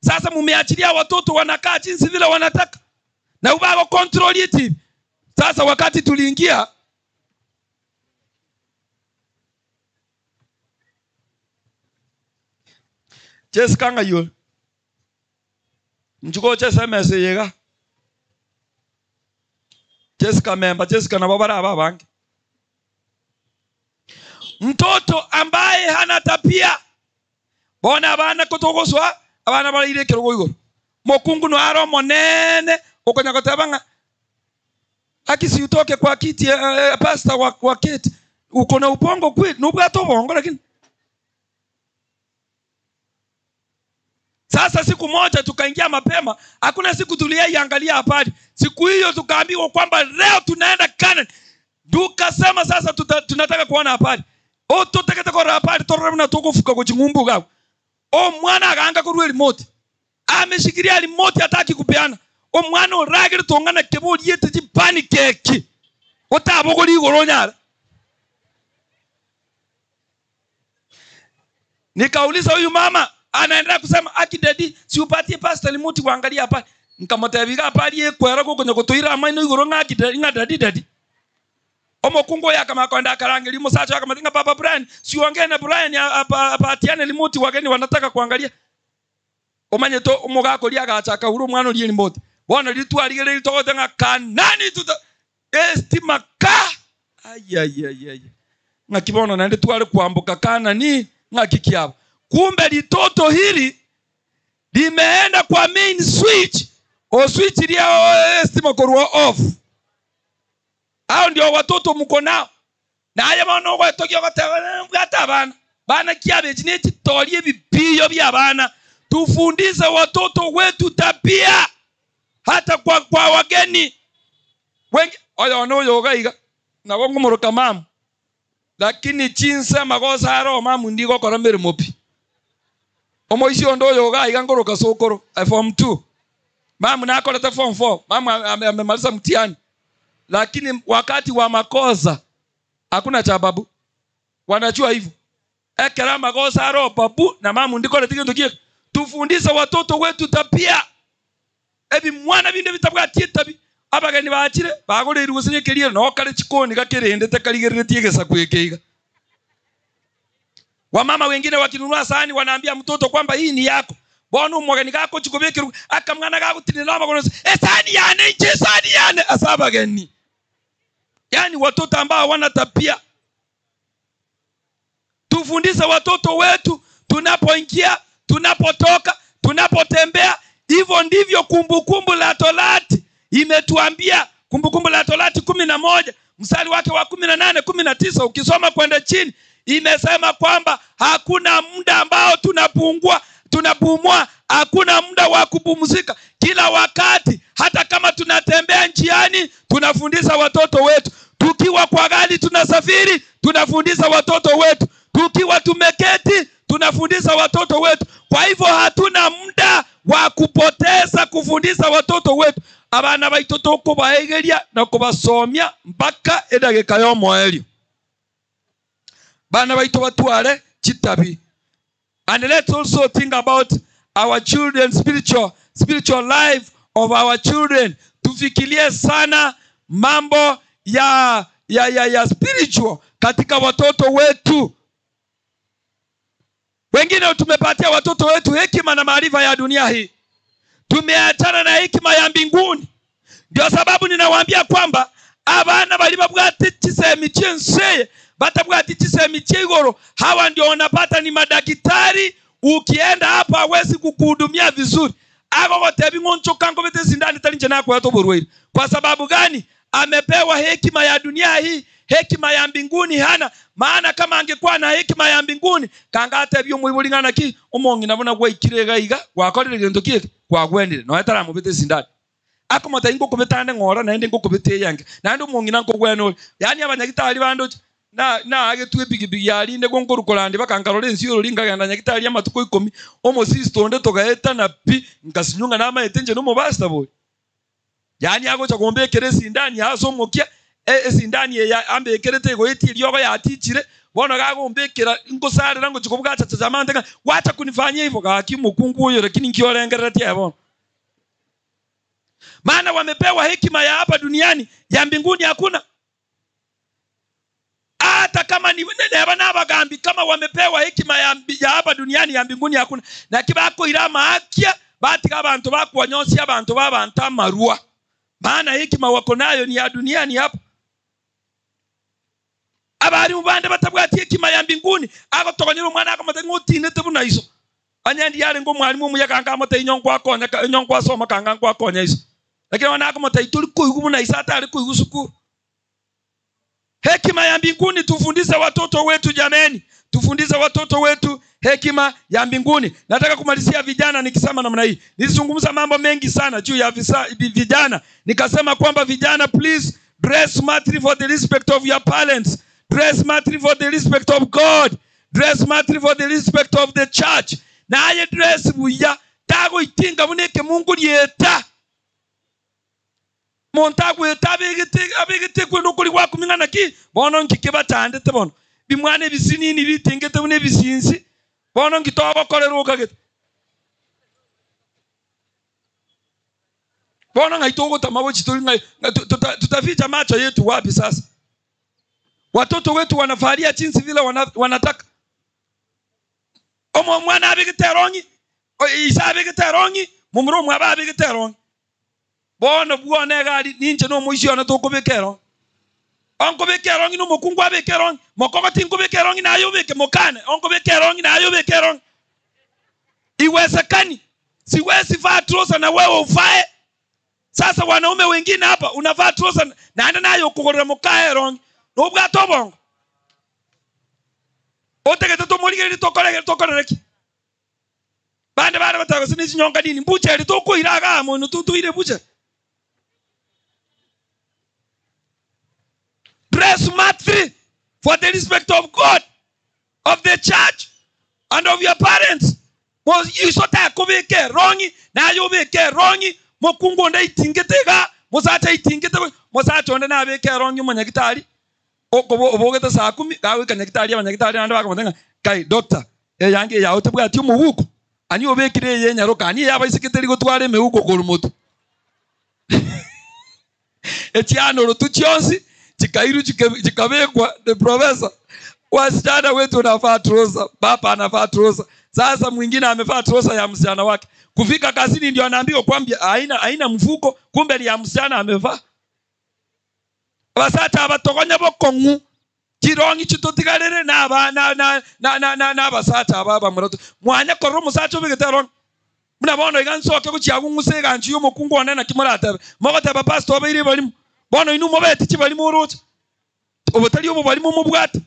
Sasa mumeachilia watoto wanakaa jinsi vile wanataka. Na ubago control TV. Sasa wakati tuliingia Jessica nga yul. Nchuko chesa mese yega. Jessica memba, Jessica na babara ababange. Mtoto ambaye hana tabia. Bona abana kotogoswa, abana baraire kirogo igoro. Mokungu no aro monene, okonya kotabanga. Akisi utoke kwa kiti pastor wa kiti. Uko na upongo kweli, nubwa bongo lakini sasa siku moja tukaingia mapema, hakuna siku tuliaiangalia habari. Siku hiyo tukaambiwa kwamba leo tunaenda Canaan. Tukasema sasa tunataka kuona habari. O tutakata kwa habari torona tukufuka kwa chingumbu gawo. O mwana akaanga kurwe remote. Ameshikilia remote hataki kupeana. O mwana oragire tongana kebori yete jipani keki. Otabogori igoro. Nikauliza huyu mama anaendelea kusema aki daddy si upatie pastor remote kuangalia hapa. Nikamtabiga hapa kwera ko kwenye kutoira amaino igoro ngaki nga daddy daddy. Omokungo ya kama kwenda karangeli musacho akamatinga papa Brian si uongee na Brian apatiane remote wageni wanataka kuangalia. Omanye to omugako lia gachaka uru mwana lie remote. Bwana litwaligere litokote nga kanani tuta estima ka ayayayay. Ngakibona naende twale kuambuka Kanani ngakikiabo. Kumbe litoto hili limeenda kwa main switch. O switch lia estima korwa off. Hao ndio watoto mko nao. Na haya mwana ogwetokia gata bana. Bana kiabeji ne chitorie bipiyo bya bana. Tufundise watoto wetu tabia. Hata kwa wageni. Wengi oyo no yogaiga. Na bongo moroka mamu. Lakini chinsa magosa aro mamu ndiko kora mirimo pi. Omoisi ondo yogaiga ngoroka sokoro form 2. Mamu nakoleta form 4. Mamu amemaliza mtihani. Lakini wakati wa makosa hakuna cha babu. Wanajua hivyo. Ekera makosa aro babu na mamu ndiko letika ndokie. Tufundise watoto wetu tabia. Ebi mwana binde bitabwa tabi. Abageni baachire bagore irugusenye kerie no kare chikoni gakerende tekarigerere tiegesa kwekeiga. Wamama wengine wakinunua sahani wanaambia mtoto kwamba hii ni yako. Bono umwageni gako chikobekeru akamwana gagutinira magono esani yane nche sani yane asabageni. Yani watoto ambao wana tabia. Tufundise watoto wetu tunapoingia, tunapotoka, Tunapotembea hivyo ndivyo Kumbukumbu la Torati imetuambia. Kumbukumbu la Torati 11 mstari wake wa 18 19 ukisoma kwenda chini imesema kwamba hakuna muda ambao tunapumua, hakuna muda wa kupumzika. Kila wakati, hata kama tunatembea njiani, tunafundisha watoto wetu. Tukiwa kwa gari tunasafiri, tunafundisha watoto wetu. Tukiwa tumeketi, tunafundisha watoto wetu. Kwa hivyo hatuna muda wa kupoteza kufundisha watoto wetu. Abana baitu tukubaegeria na kubasomia mpaka edagika yomoelio. Bana baitu batware chitabi. And let's also think about our children, spiritual life of our children. Tufikirie sana mambo ya spiritual katika watoto wetu. Wengine tumepatia watoto wetu hekima na maarifa ya dunia hii. Tumeachana na hekima ya mbinguni. Ndio sababu ninawaambia kwamba abana bali babwate chisemi chinseye, batabwate chisemi chigoro, hawa ndio wanapata ni madaktari. Ukienda hapa hawezi kukuhudumia vizuri. Ako gotebi ngoncho kango bete sindani talinje nako yatoborweire. Kwa sababu gani? Amepewa hekima ya dunia hii, hekima ya mbinguni hana. Maana kama angekuwa na hekima ya mbinguni, kangate byo muibulingana ki omongi nabona gwaikire gaiga, gwakorire gento ki gwagwendire. No etara mubete sindani. Akomota ingo kubetane ngora naende ngo kubete yange. Naende omongi nanko gweno. Yani abanyagitari bando na agetwe bigibigi yarinde gonkorukolandi bakankarora ensi ringa genda nyagitari amatuko 10 omosisto onde togaeta na pi nkasinyunga nama etenje no mobasta boy. Yani agocha gombekere sindani hasomokia esindani ya ambekerete goeti ryogo yatichire bono gagombekera ngosarira ngo chikobwacha chamande wacha kunifanyia hivyo gaki mukungu uyo lakini nkiorengerera tie bono. Maana wamepewa hekima ya hapa duniani, ya mbinguni hakuna. Hata kama ni nabagambi kama wamepewa hekima ya hapa duniani, ya mbinguni hakuna. Na kibako irama akia batika abantu bakuwanyosia abantu babanta marua. Maana hekima wako nayo ni ya duniani hapa. Abari mubande batabwati hekima ya mbinguni. Ako tokonyera mwana akamate ngotine tebuna iso. Anyandi yale ngo mwalimu muyakanga amate inyongwa akonya inyongwa soma kanga ngwa akonya iso. Lakini wana akamate ituli kuigumu na isa atari kuigusuku. Hekima ya mbinguni tufundishe watoto wetu jameni. Tufundishe watoto wetu hekima ya mbinguni. Nataka kumalizia vijana nikisema namna hii. Nilizungumza mambo mengi sana juu ya vijana. Nikasema kwamba vijana, please dress smartly for the respect of your parents. Dress smartly for the respect of God. Dress smartly for the respect of the church. Na aye dress buya tago itinga buneke Mungu lieta. Montagu etabegete abegete kwendo kuli kwakumingana ki bono nkikibatandete bono bimwana bisinini bitingete bune bisinsi bono nkitobokorera ukagete bono ngaitogota mabochi tuli tutaficha macho yetu wapi sasa? Watoto wetu wanafaria jinsi vile wanataka. Omo mwana abegete rongi isa abegete rongi mumuro mwaba abegete rongi. Bono bwone gari ninje no muisio na tukubekero. Onko bekero ngi no mukungu abekero, mokoko tingu bekero ngi na ayo beke mokane, onko bekero ngi na ayo bekero. Iwezekani. Siwezi vaa trouser na wewe uvae. Sasa wanaume wengine hapa unavaa trouser na anda nayo kugorera mukae rongi. No bwato bongo. Otegete to tokorere tokorereki. Bande bande batagose ni chinyonga nini mbuche tokoiraga mono tutuire buche. Dress smartly for the respect of God, of the church, and of your parents. Isota kubeke rongi na yobeke rongi mokungu nda itingetega mosacha itingete mosacha onde na beke rongi munyagitari obogete saa 10 gawika nyagitari abanyagitari nande bakamutenga kai doctor yange yawe tebwati omubuko ani obekire yenyaroka ani yabaiseketeri gotwara emeuko korumotu etiano rutuchionsi chikairu chikabekwa the professor. Wasichana wetu wanavaa trouser, baba anavaa trouser. Sasa mwingine amevaa trouser ya msichana wake. Kufika kazini ndio anaambiwa kwamba haina mfuko, kumbe ni ya msichana amevaa. Basata abatokonya bokongu. Chirongi chitotigarere na ba na na na na na na basata baba murato. Mwanya korro musacho bigetaron. Muna bono igansoke guchiagung'usa eganchu y'omokungu one naki moratebe. Mogoteba pastor obeire barimu. Bono inu mobeti chibarimu oroche. Obotari obo barimu mobwate.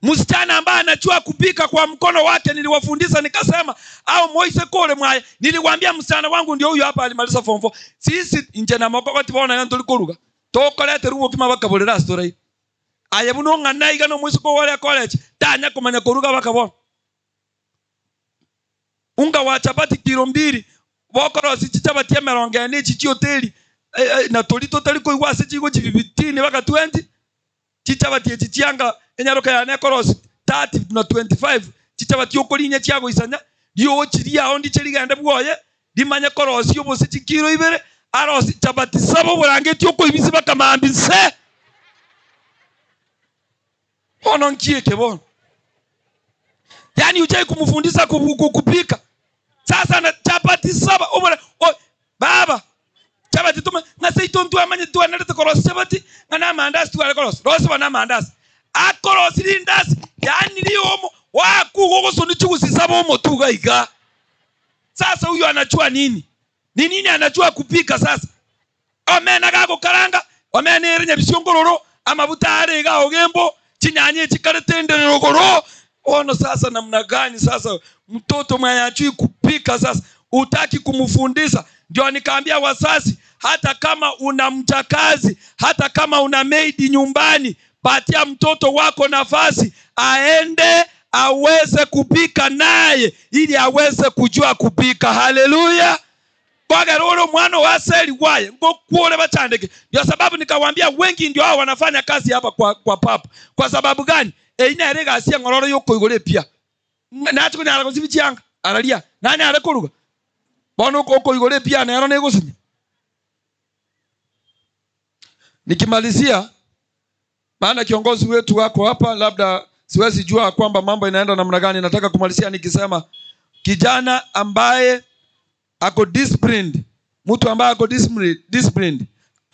Msichana ambaye anajua kupika kwa mkono wake, niliwafundisha nikasema, au Moise kole mwaye, niliwaambia msichana wangu ndio huyu hapa alimaliza form 4. Sisi nje na mokokoti bona yantu likoruga. Tokolete ruwo kima bakabolera story. Aye buno ngana iga no Moise ko wale college, tanya kumanya koruga bakabona. Unga wa chapati kilo 2, bokorosi chichabati emerongo ene chichi hoteli na tolito taliko igwase chigo chibibitini baka 20. Chichabati chichianga enyaroka ya nekorosi 30 na 25 chichabati okolinya chiago isanya dio chiria ondi chirigende bwoye dimanye korosi obose chikiro ibere arosi chabati sabo burangeti okoibisi bakamambi se ono nkieke bono. Yani ujai kumfundisha kupika sasa na chapati saba obora baba chapati tuma na sei tontu amanye tu analeta korosi chapati na mandazi tu alekorosi rosi wana mandazi akorosi lindazi yani liomo waku gogoso nichugusisaba omotuga iga. Sasa huyu anajua nini? Ni nini anajua kupika sasa? Omena gago karanga, omena erenya bisiongororo, amabuta arega ogembo, chinyanye chikaretende rogoro. Ono sasa namna gani sasa mtoto mwenye hajui kupika sasa utaki kumfundisha? Ndio nikaambia wazazi, hata kama una mjakazi, hata kama una maid nyumbani, patia mtoto wako nafasi aende aweze kupika naye ili aweze kujua kupika. Haleluya. Kwageroro mwana wa seli waye ngokuole bachandeke. Ndio sababu nikawaambia wengi ndio hao wanafanya kazi hapa kwa papa. Kwa sababu gani? Ina erega asia ngororo yokoigore pia. Nacho kunyara kusibichanga aralia. Nani arekoruga? Bono kokoigore pia na yarone gusinya. Nikimalizia, maana kiongozi wetu wako hapa, labda siwezi jua kwamba mambo inaenda namna gani. Nataka kumalizia nikisema kijana ambaye ako disciplined, mtu ambaye ako disciplined,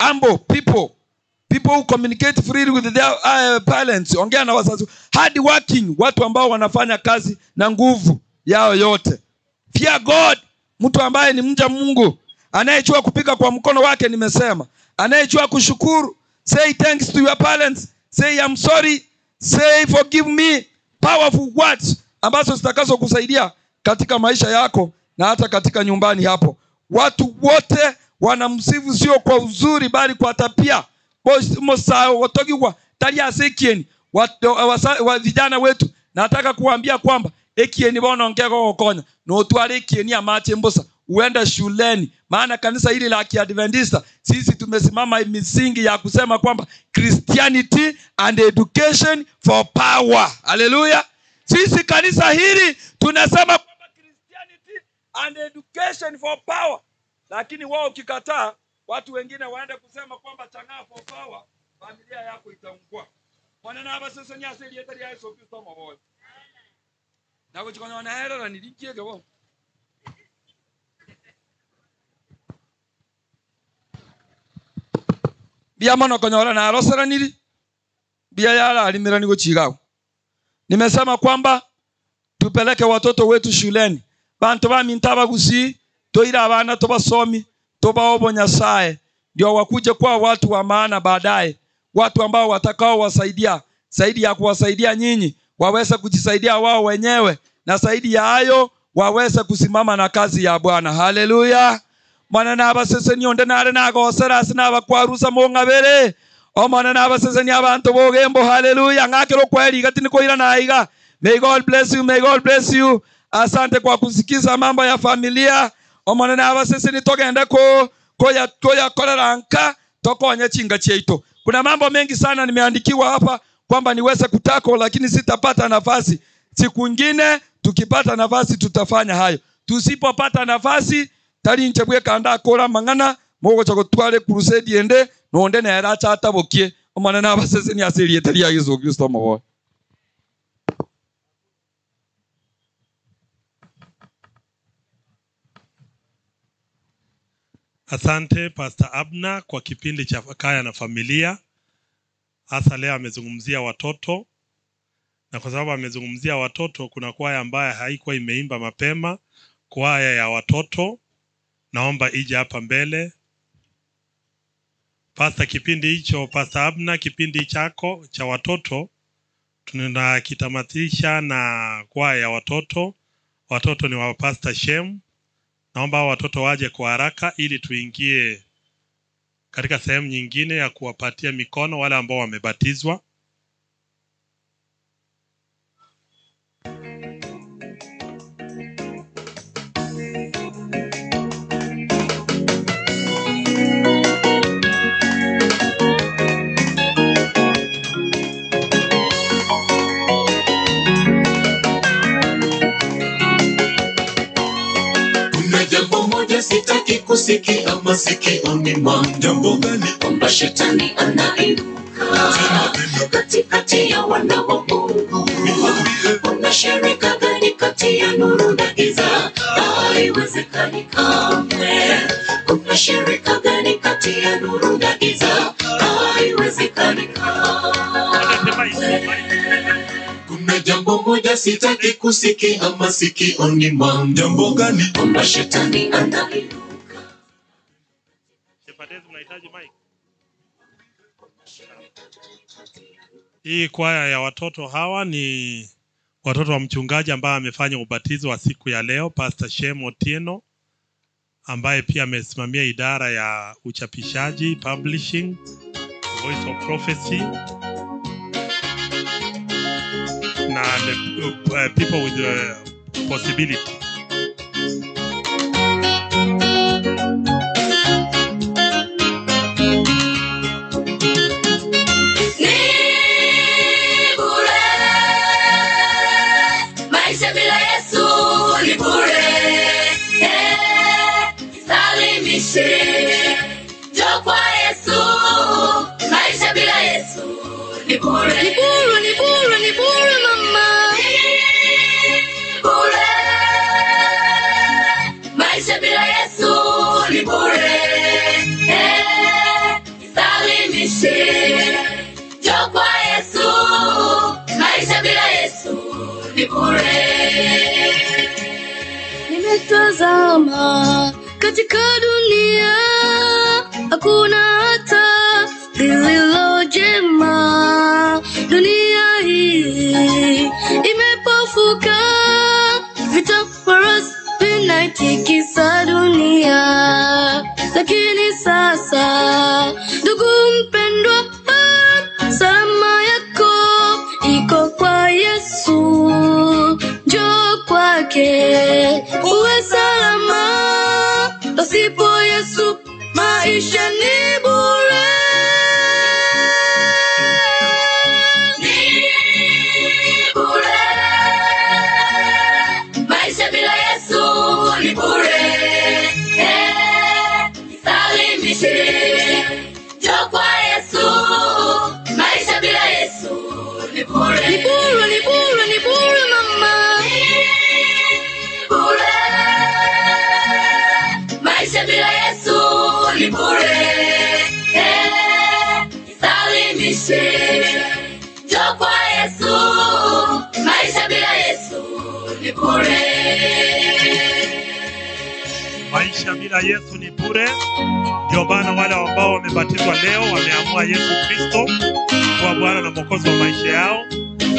humble people, people who communicate freely with their parents, ongea na wazazi, hard working, watu ambao wanafanya kazi na nguvu yao yote, fear God, mtu ambaye ni mcha Mungu, anayejua kupika kwa mkono wake, nimesema, anayejua kushukuru, say thanks to your parents, say I'm sorry, say forgive me, powerful words ambazo zitakazo kusaidia katika maisha yako na hata katika nyumbani hapo. Watu wote wanamsifu sio kwa uzuri bali kwa tabia. Watogiwa talia sekieni wa vijana wetu, nataka kuambia kwamba ekieni bona ongea konya no tware ekieni amache mbosa uenda shuleni. Maana kanisa hili la Kiadventista sisi tumesimama misingi ya kusema kwamba Christianity and education for power. Haleluya. Sisi kanisa hili tunasema kwamba Christianity and education for power. Lakini wao ukikataa, watu wengine waende kusema kwamba chang'aa for power, familia yako itaungua. Mwana na abasese nyase lieta ya Yesu Kristo maboy. Na kuchikona wanahera na nilikiege wao. Bia mono konyora na arosera nili bia yala alimira niko chigao. Nimesema kwamba tupeleke watoto wetu shuleni. Bantu ba mintaba gusi toira abana tobasomi tobaobo Nyasaye, ndio wakuje kwa watu wa maana baadaye, watu ambao watakao wasaidia, zaidi ya kuwasaidia nyinyi waweze kujisaidia wao wenyewe, na zaidi ya hayo waweze kusimama na kazi ya Bwana. Haleluya. Mwana nabasese nionde nare nagosera sinaba kwarusa mongabere. O mwana nabasese ni abantu bogembo. Haleluya. Ngakero kweli gatini koira naiga. May God bless you, may God bless you. Asante kwa kusikiza mambo ya familia. O mwana nabasese ni togende ko koya koya koleranka tokonye chinga cheito. Kuna mambo mengi sana nimeandikiwa hapa kwamba niweze kutako, lakini sitapata nafasi. Siku nyingine tukipata nafasi tutafanya hayo. Tusipopata nafasi tari nchebwe kanda kora mangana mogo chako twale crusade ende nonde na era chata bokie omana na basese ni asili etali ya Yesu Kristo mawo. Asante Pastor Abner kwa kipindi cha Kaya na Familia. Hasa leo amezungumzia watoto, na kwa sababu amezungumzia watoto, kuna kwaya ambaye haikuwa imeimba mapema. Kwaya ya watoto naomba ije hapa mbele. Pasta, kipindi hicho, Pasta Abna, kipindi chako cha watoto tunakitamatisha na kwaya ya watoto. Watoto ni wa Pastor Shem. Naomba watoto waje kwa haraka ili tuingie katika sehemu nyingine ya kuwapatia mikono wale ambao wamebatizwa. Sitaki kusikia masikioni mwangu. Jambo gani? Kwamba shetani anainuka katikati ya wana wa Mungu. Kuna shirika gani kati ya nuru na giza? Haiwezekani kamwe. Kuna shirika gani kati ya nuru na giza? Haiwezekani kamwe. Kuna jambo moja sitaki kusikia masikioni mwangu. Jambo gani? Kwamba shetani anainuka. Mnahitaji mic? Hii kwaya ya watoto hawa ni watoto wa mchungaji ambaye amefanya ubatizo wa siku ya leo, Pastor Shem Otieno, ambaye pia amesimamia idara ya uchapishaji, publishing, Voice of Prophecy na the people with the possibility. Ni bure, maisha bila Yesu ni bure. Jisalimishe, njoo kwa Yesu, maisha bila Yesu ni bure. Ni bure, ni bure, ni bure mama. Ni bure, maisha bila Yesu ni bure. Jisalimishe, njoo kwa Yesu, maisha bila Yesu ni bure. Nimetazama katika dunia, hakuna hata lililo jema. Dunia hii imepofuka, vita farasi vinaitikisa dunia. Lakini sasa, ndugu mpendwa, salama yako iko kwa Yesu. Njoo kwake uwe salama, pasipo Yesu maisha ni bure. Ni bure, maisha bila Yesu ni bure. Jisalimishe, njoo kwa Yesu, maisha bila Yesu ni bure. Ni bure, ni bure, ni bure mama. Ni bure, maisha bila Yesu ni bure. Jisalimishe, njoo kwa Yesu, maisha bila Yesu ni bure. Maisha bila Yesu ni bure. Ndio maana wale ambao wamebatizwa leo wameamua Yesu Kristo kuwa Bwana na Mwokozi wa maisha yao.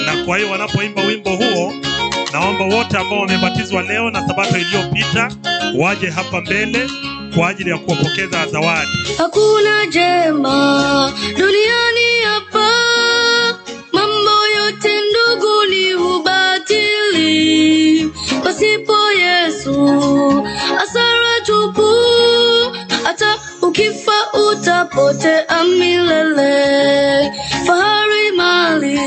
Na kwa hiyo wanapoimba wimbo huo, naomba wote ambao wamebatizwa leo na sabato iliyopita waje hapa mbele kwa ajili ya kuwapokeza zawadi. Hakuna jema duniani hapa, mambo yote ndugu ni ubatili. Pasipo Yesu hasara tupu, hata ukifa utapotea milele. Fahari, mali,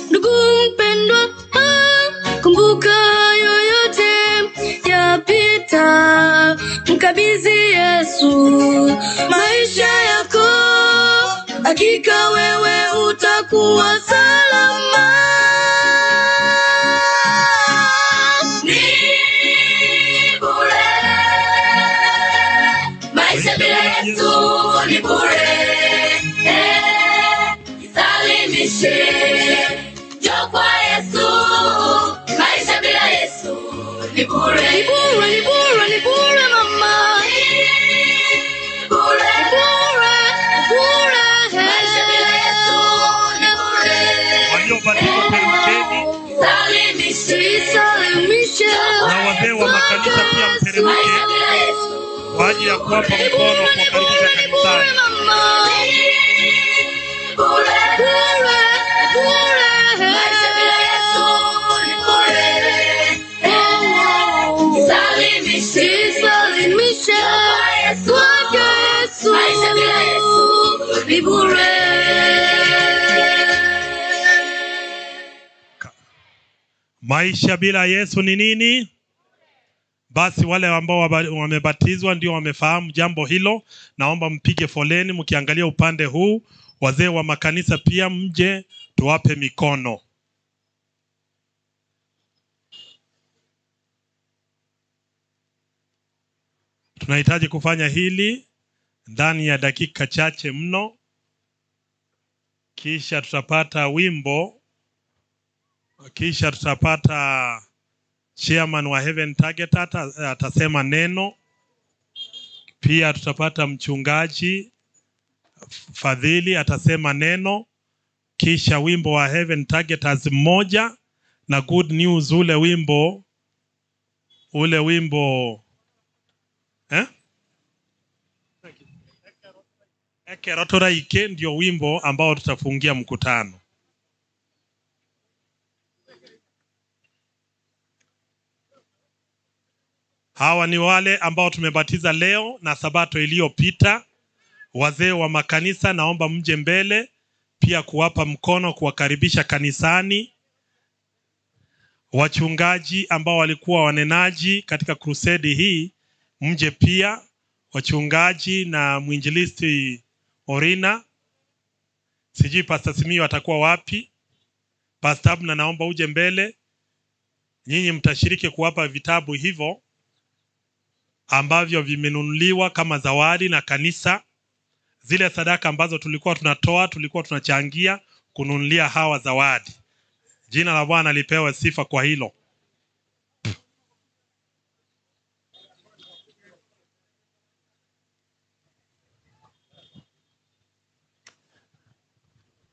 ndugu mpendwa, kumbuka hayo yote yapita. Mkabidhi Yesu maisha yako, hakika wewe utakuwa salama. Ni bure, maisha bila Yesu ni bure. Jisalimishe, njoo kwa Yesu, maisha bila Yesu ni bure. Ni bure, kwa ajili ya kuwapa mkono kuwakaribisha kanisani. Maisha bila Yesu ni nini? Basi wale ambao wamebatizwa ndio wamefahamu jambo hilo. Naomba mpige foleni mkiangalia upande huu. Wazee wa makanisa pia mje tuwape mikono. Tunahitaji kufanya hili ndani ya dakika chache mno. Kisha tutapata wimbo. Kisha tutapata chairman wa Heaven Target atasema neno. Pia tutapata mchungaji Fadhili atasema neno. Kisha wimbo wa Heaven Targeters mmoja na Good News, ule wimbo Ekerotoraike ndio wimbo ambao tutafungia mkutano. Hawa ni wale ambao tumebatiza leo na sabato iliyopita. Wazee wa makanisa naomba mje mbele pia kuwapa mkono kuwakaribisha kanisani. Wachungaji ambao walikuwa wanenaji katika crusade hii mje pia, wachungaji na mwinjilisti Orina. Sijui Pastor Simiyu atakuwa wapi. Pastor Abna naomba uje mbele. Nyinyi mtashiriki kuwapa vitabu hivyo ambavyo vimenunuliwa kama zawadi na kanisa. Zile sadaka ambazo tulikuwa tunatoa, tulikuwa tunachangia kununulia hawa zawadi. Jina la Bwana lipewe sifa kwa hilo.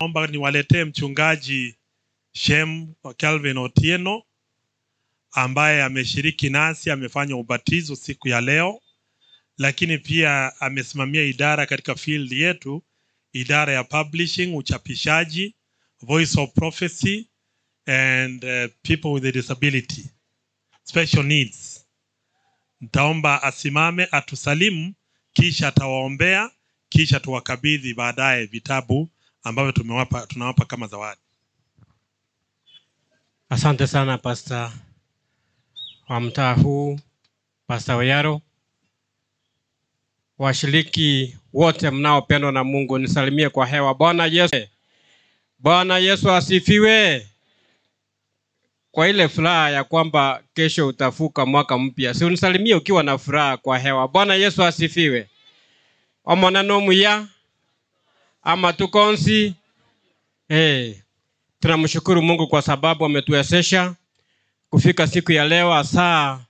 Naomba niwaletee mchungaji Shem Calvin Otieno ambaye ameshiriki nasi, amefanya ubatizo siku ya leo, lakini pia amesimamia idara katika field yetu, idara ya publishing, uchapishaji, Voice of Prophecy and people with a disability, special needs. Nitaomba asimame atusalimu, kisha atawaombea, kisha tuwakabidhi baadaye vitabu ambavyo tunawapa kama zawadi. Asante sana Pastor wa mtaa huu, Pastor Oyaro. Washiriki wote mnaopendwa na Mungu, nisalimie kwa hewa. Bwana Yesu. Bwana Yesu asifiwe. Kwa ile furaha ya kwamba kesho utafuka mwaka mpya, si unisalimie ukiwa na furaha kwa hewa. Bwana Yesu asifiwe. Omona nomuya ama tukonsi. Tunamshukuru Mungu kwa sababu ametuwezesha kufika siku ya leo, hasa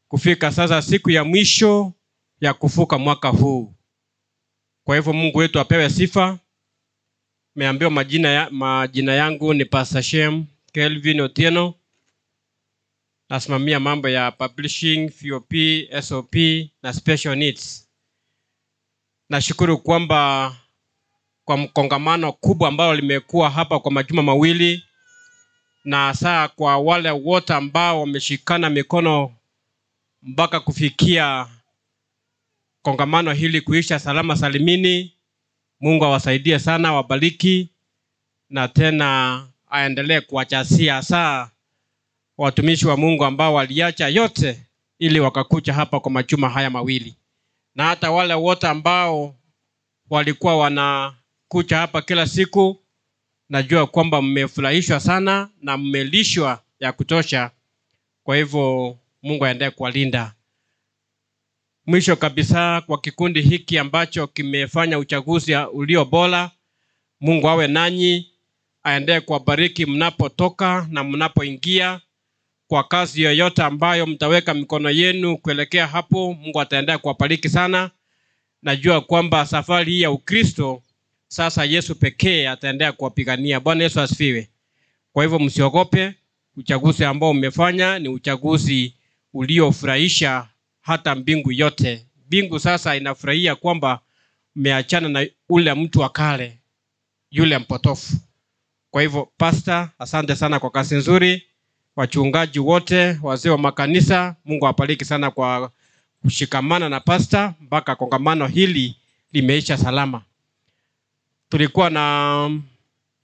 kufika sasa siku ya mwisho ya kufuka mwaka huu. Kwa hivyo Mungu wetu apewe sifa. Nimeambiwa majina yangu ni Pastor Shem Kelvin Otieno. Nasimamia mambo ya publishing, VOP, SOP na special needs. Nashukuru kwamba kwa mkongamano kubwa ambao limekuwa hapa kwa majuma mawili, na hasa kwa wale wote ambao wameshikana mikono mpaka kufikia kongamano hili kuisha salama salimini. Mungu awasaidie sana, wabariki, na tena aendelee kuwachasia hasa watumishi wa Mungu ambao waliacha yote ili wakakuja hapa kwa majuma haya mawili. Na hata wale wote ambao walikuwa wanakuja hapa kila siku, najua kwamba mmefurahishwa sana na mmelishwa ya kutosha. Kwa hivyo Mungu aendelee kuwalinda. Mwisho kabisa, kwa kikundi hiki ambacho kimefanya uchaguzi ulio bora, Mungu awe nanyi, aendelee kuwabariki mnapotoka na mnapoingia. Kwa kazi yoyote ambayo mtaweka mikono yenu kuelekea hapo, Mungu ataendelea kuwabariki sana. Najua kwamba safari hii ya Ukristo sasa Yesu pekee ataendelea kuwapigania. Bwana Yesu asifiwe. Kwa hivyo msiogope, uchaguzi ambao umefanya ni uchaguzi uliofurahisha hata mbingu yote. Mbingu sasa inafurahia kwamba mmeachana na ule mtu wa kale, yule mpotofu. Kwa hivyo pastor, asante sana kwa kazi nzuri. Wachungaji wote, wazee wa makanisa, Mungu awabariki sana kwa kushikamana na pastor mpaka kongamano hili limeisha salama. Tulikuwa na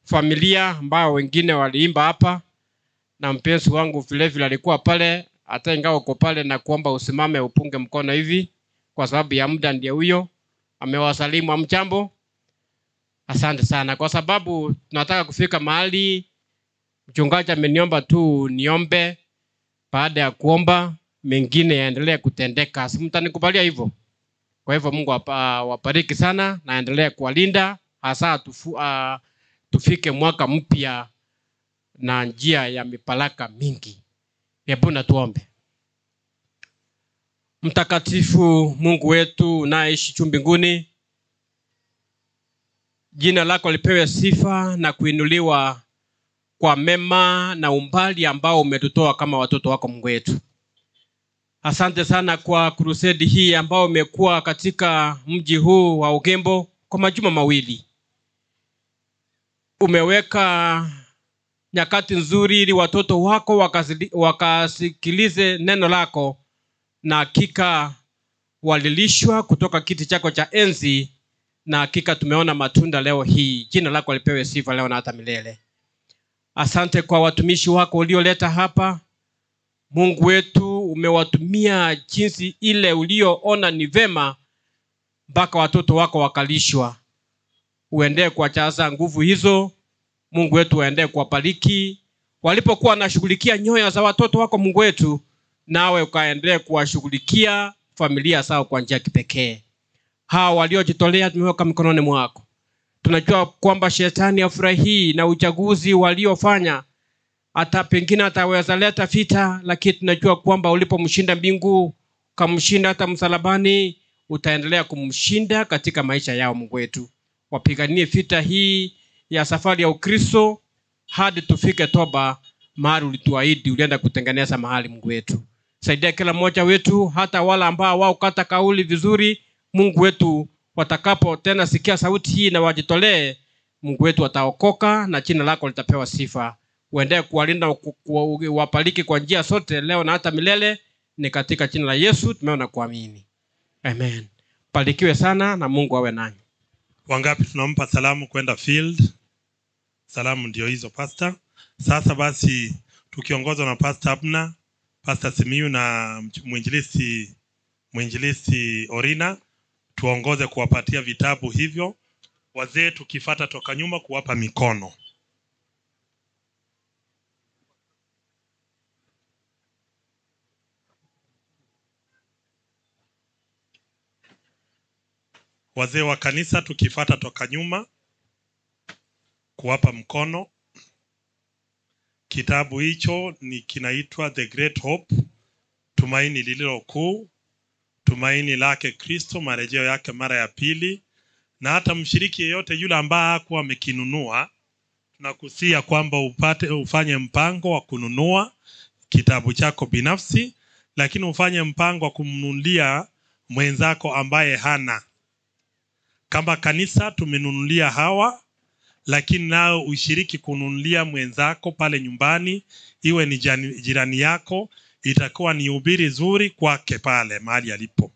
familia ambao wengine waliimba hapa, na mpenzi wangu vile vile alikuwa pale. Hata ingawa uko pale na kuomba usimame upunge mkono hivi kwa sababu ya muda, ndiye huyo amewasalimu. Hamjambo? Asante sana, kwa sababu tunataka kufika mahali. Mchungaji ameniomba tu niombe, baada ya kuomba mengine yaendelee kutendeka. Si mtanikubalia hivyo? Kwa hivyo Mungu awabariki sana na aendelee kuwalinda, hasa tufike mwaka mpya na njia ya mipalaka mingi. Hebu na tuombe. Mtakatifu Mungu wetu unaishi juu mbinguni, jina lako lipewe sifa na kuinuliwa kwa mema na umbali ambao umetutoa kama watoto wako Mungu wetu. Asante sana kwa crusade hii ambao umekuwa katika mji huu wa Ugembo kwa majuma mawili. Umeweka nyakati nzuri ili watoto wako wakasikilize neno lako, na hakika walilishwa kutoka kiti chako cha enzi, na hakika tumeona matunda leo hii. Jina lako lipewe sifa leo na hata milele. Asante kwa watumishi wako ulioleta hapa. Mungu wetu, umewatumia jinsi ile ulioona ni vema mpaka watoto wako wakalishwa. Uendee kuwajaza nguvu hizo. Mungu wetu, uendee kuwabariki walipokuwa wanashughulikia nyoyo za watoto wako Mungu wetu, nawe ukaendelee kuwashughulikia familia zao kwa njia kipekee. Hao waliojitolea tumeweka mikononi mwako. Tunajua kwamba shetani hafurahii na uchaguzi waliofanya, hata pengine ataweza leta vita, lakini tunajua kwamba ulipomshinda mbingu, ukamshinda hata msalabani, utaendelea kumshinda katika maisha yao Mungu wetu. Wapiganie vita hii ya safari ya Ukristo hadi tufike toba mahali ulituahidi ulienda kutengeneza mahali Mungu wetu. Saidia kila mmoja wetu, hata wala ambao wao kata kauli vizuri Mungu wetu, watakapo tena sikia sauti hii na wajitolee, Mungu wetu wataokoka na jina lako litapewa sifa. Uendelee kuwalinda, kuwapaliki kwa njia sote leo na hata milele. Ni katika jina la Yesu tumeona kuamini. Amen. Barikiwe sana na Mungu awe nanyi. Wangapi tunampa salamu kwenda field? Salamu ndio hizo pastor. Sasa basi tukiongozwa na Pastor Abna, Pastor Simiyu na mwinjilisti Orina, tuongoze kuwapatia vitabu hivyo. Wazee tukifata toka nyuma kuwapa mikono. Wazee wa kanisa tukifata toka nyuma kuwapa mkono. Kitabu hicho ni kinaitwa The Great Hope, tumaini lililo kuu, tumaini lake Kristo, marejeo yake mara ya pili. Na hata mshiriki yeyote yule ambaye hakuwa amekinunua, tunakusia kwamba ufanye mpango wa kununua kitabu chako binafsi, lakini ufanye mpango wa kumnunulia mwenzako ambaye hana. Kama kanisa tumenunulia hawa, lakini nao ushiriki kununulia mwenzako pale nyumbani, iwe ni jirani yako, itakuwa ni ubiri zuri kwake pale mahali alipo.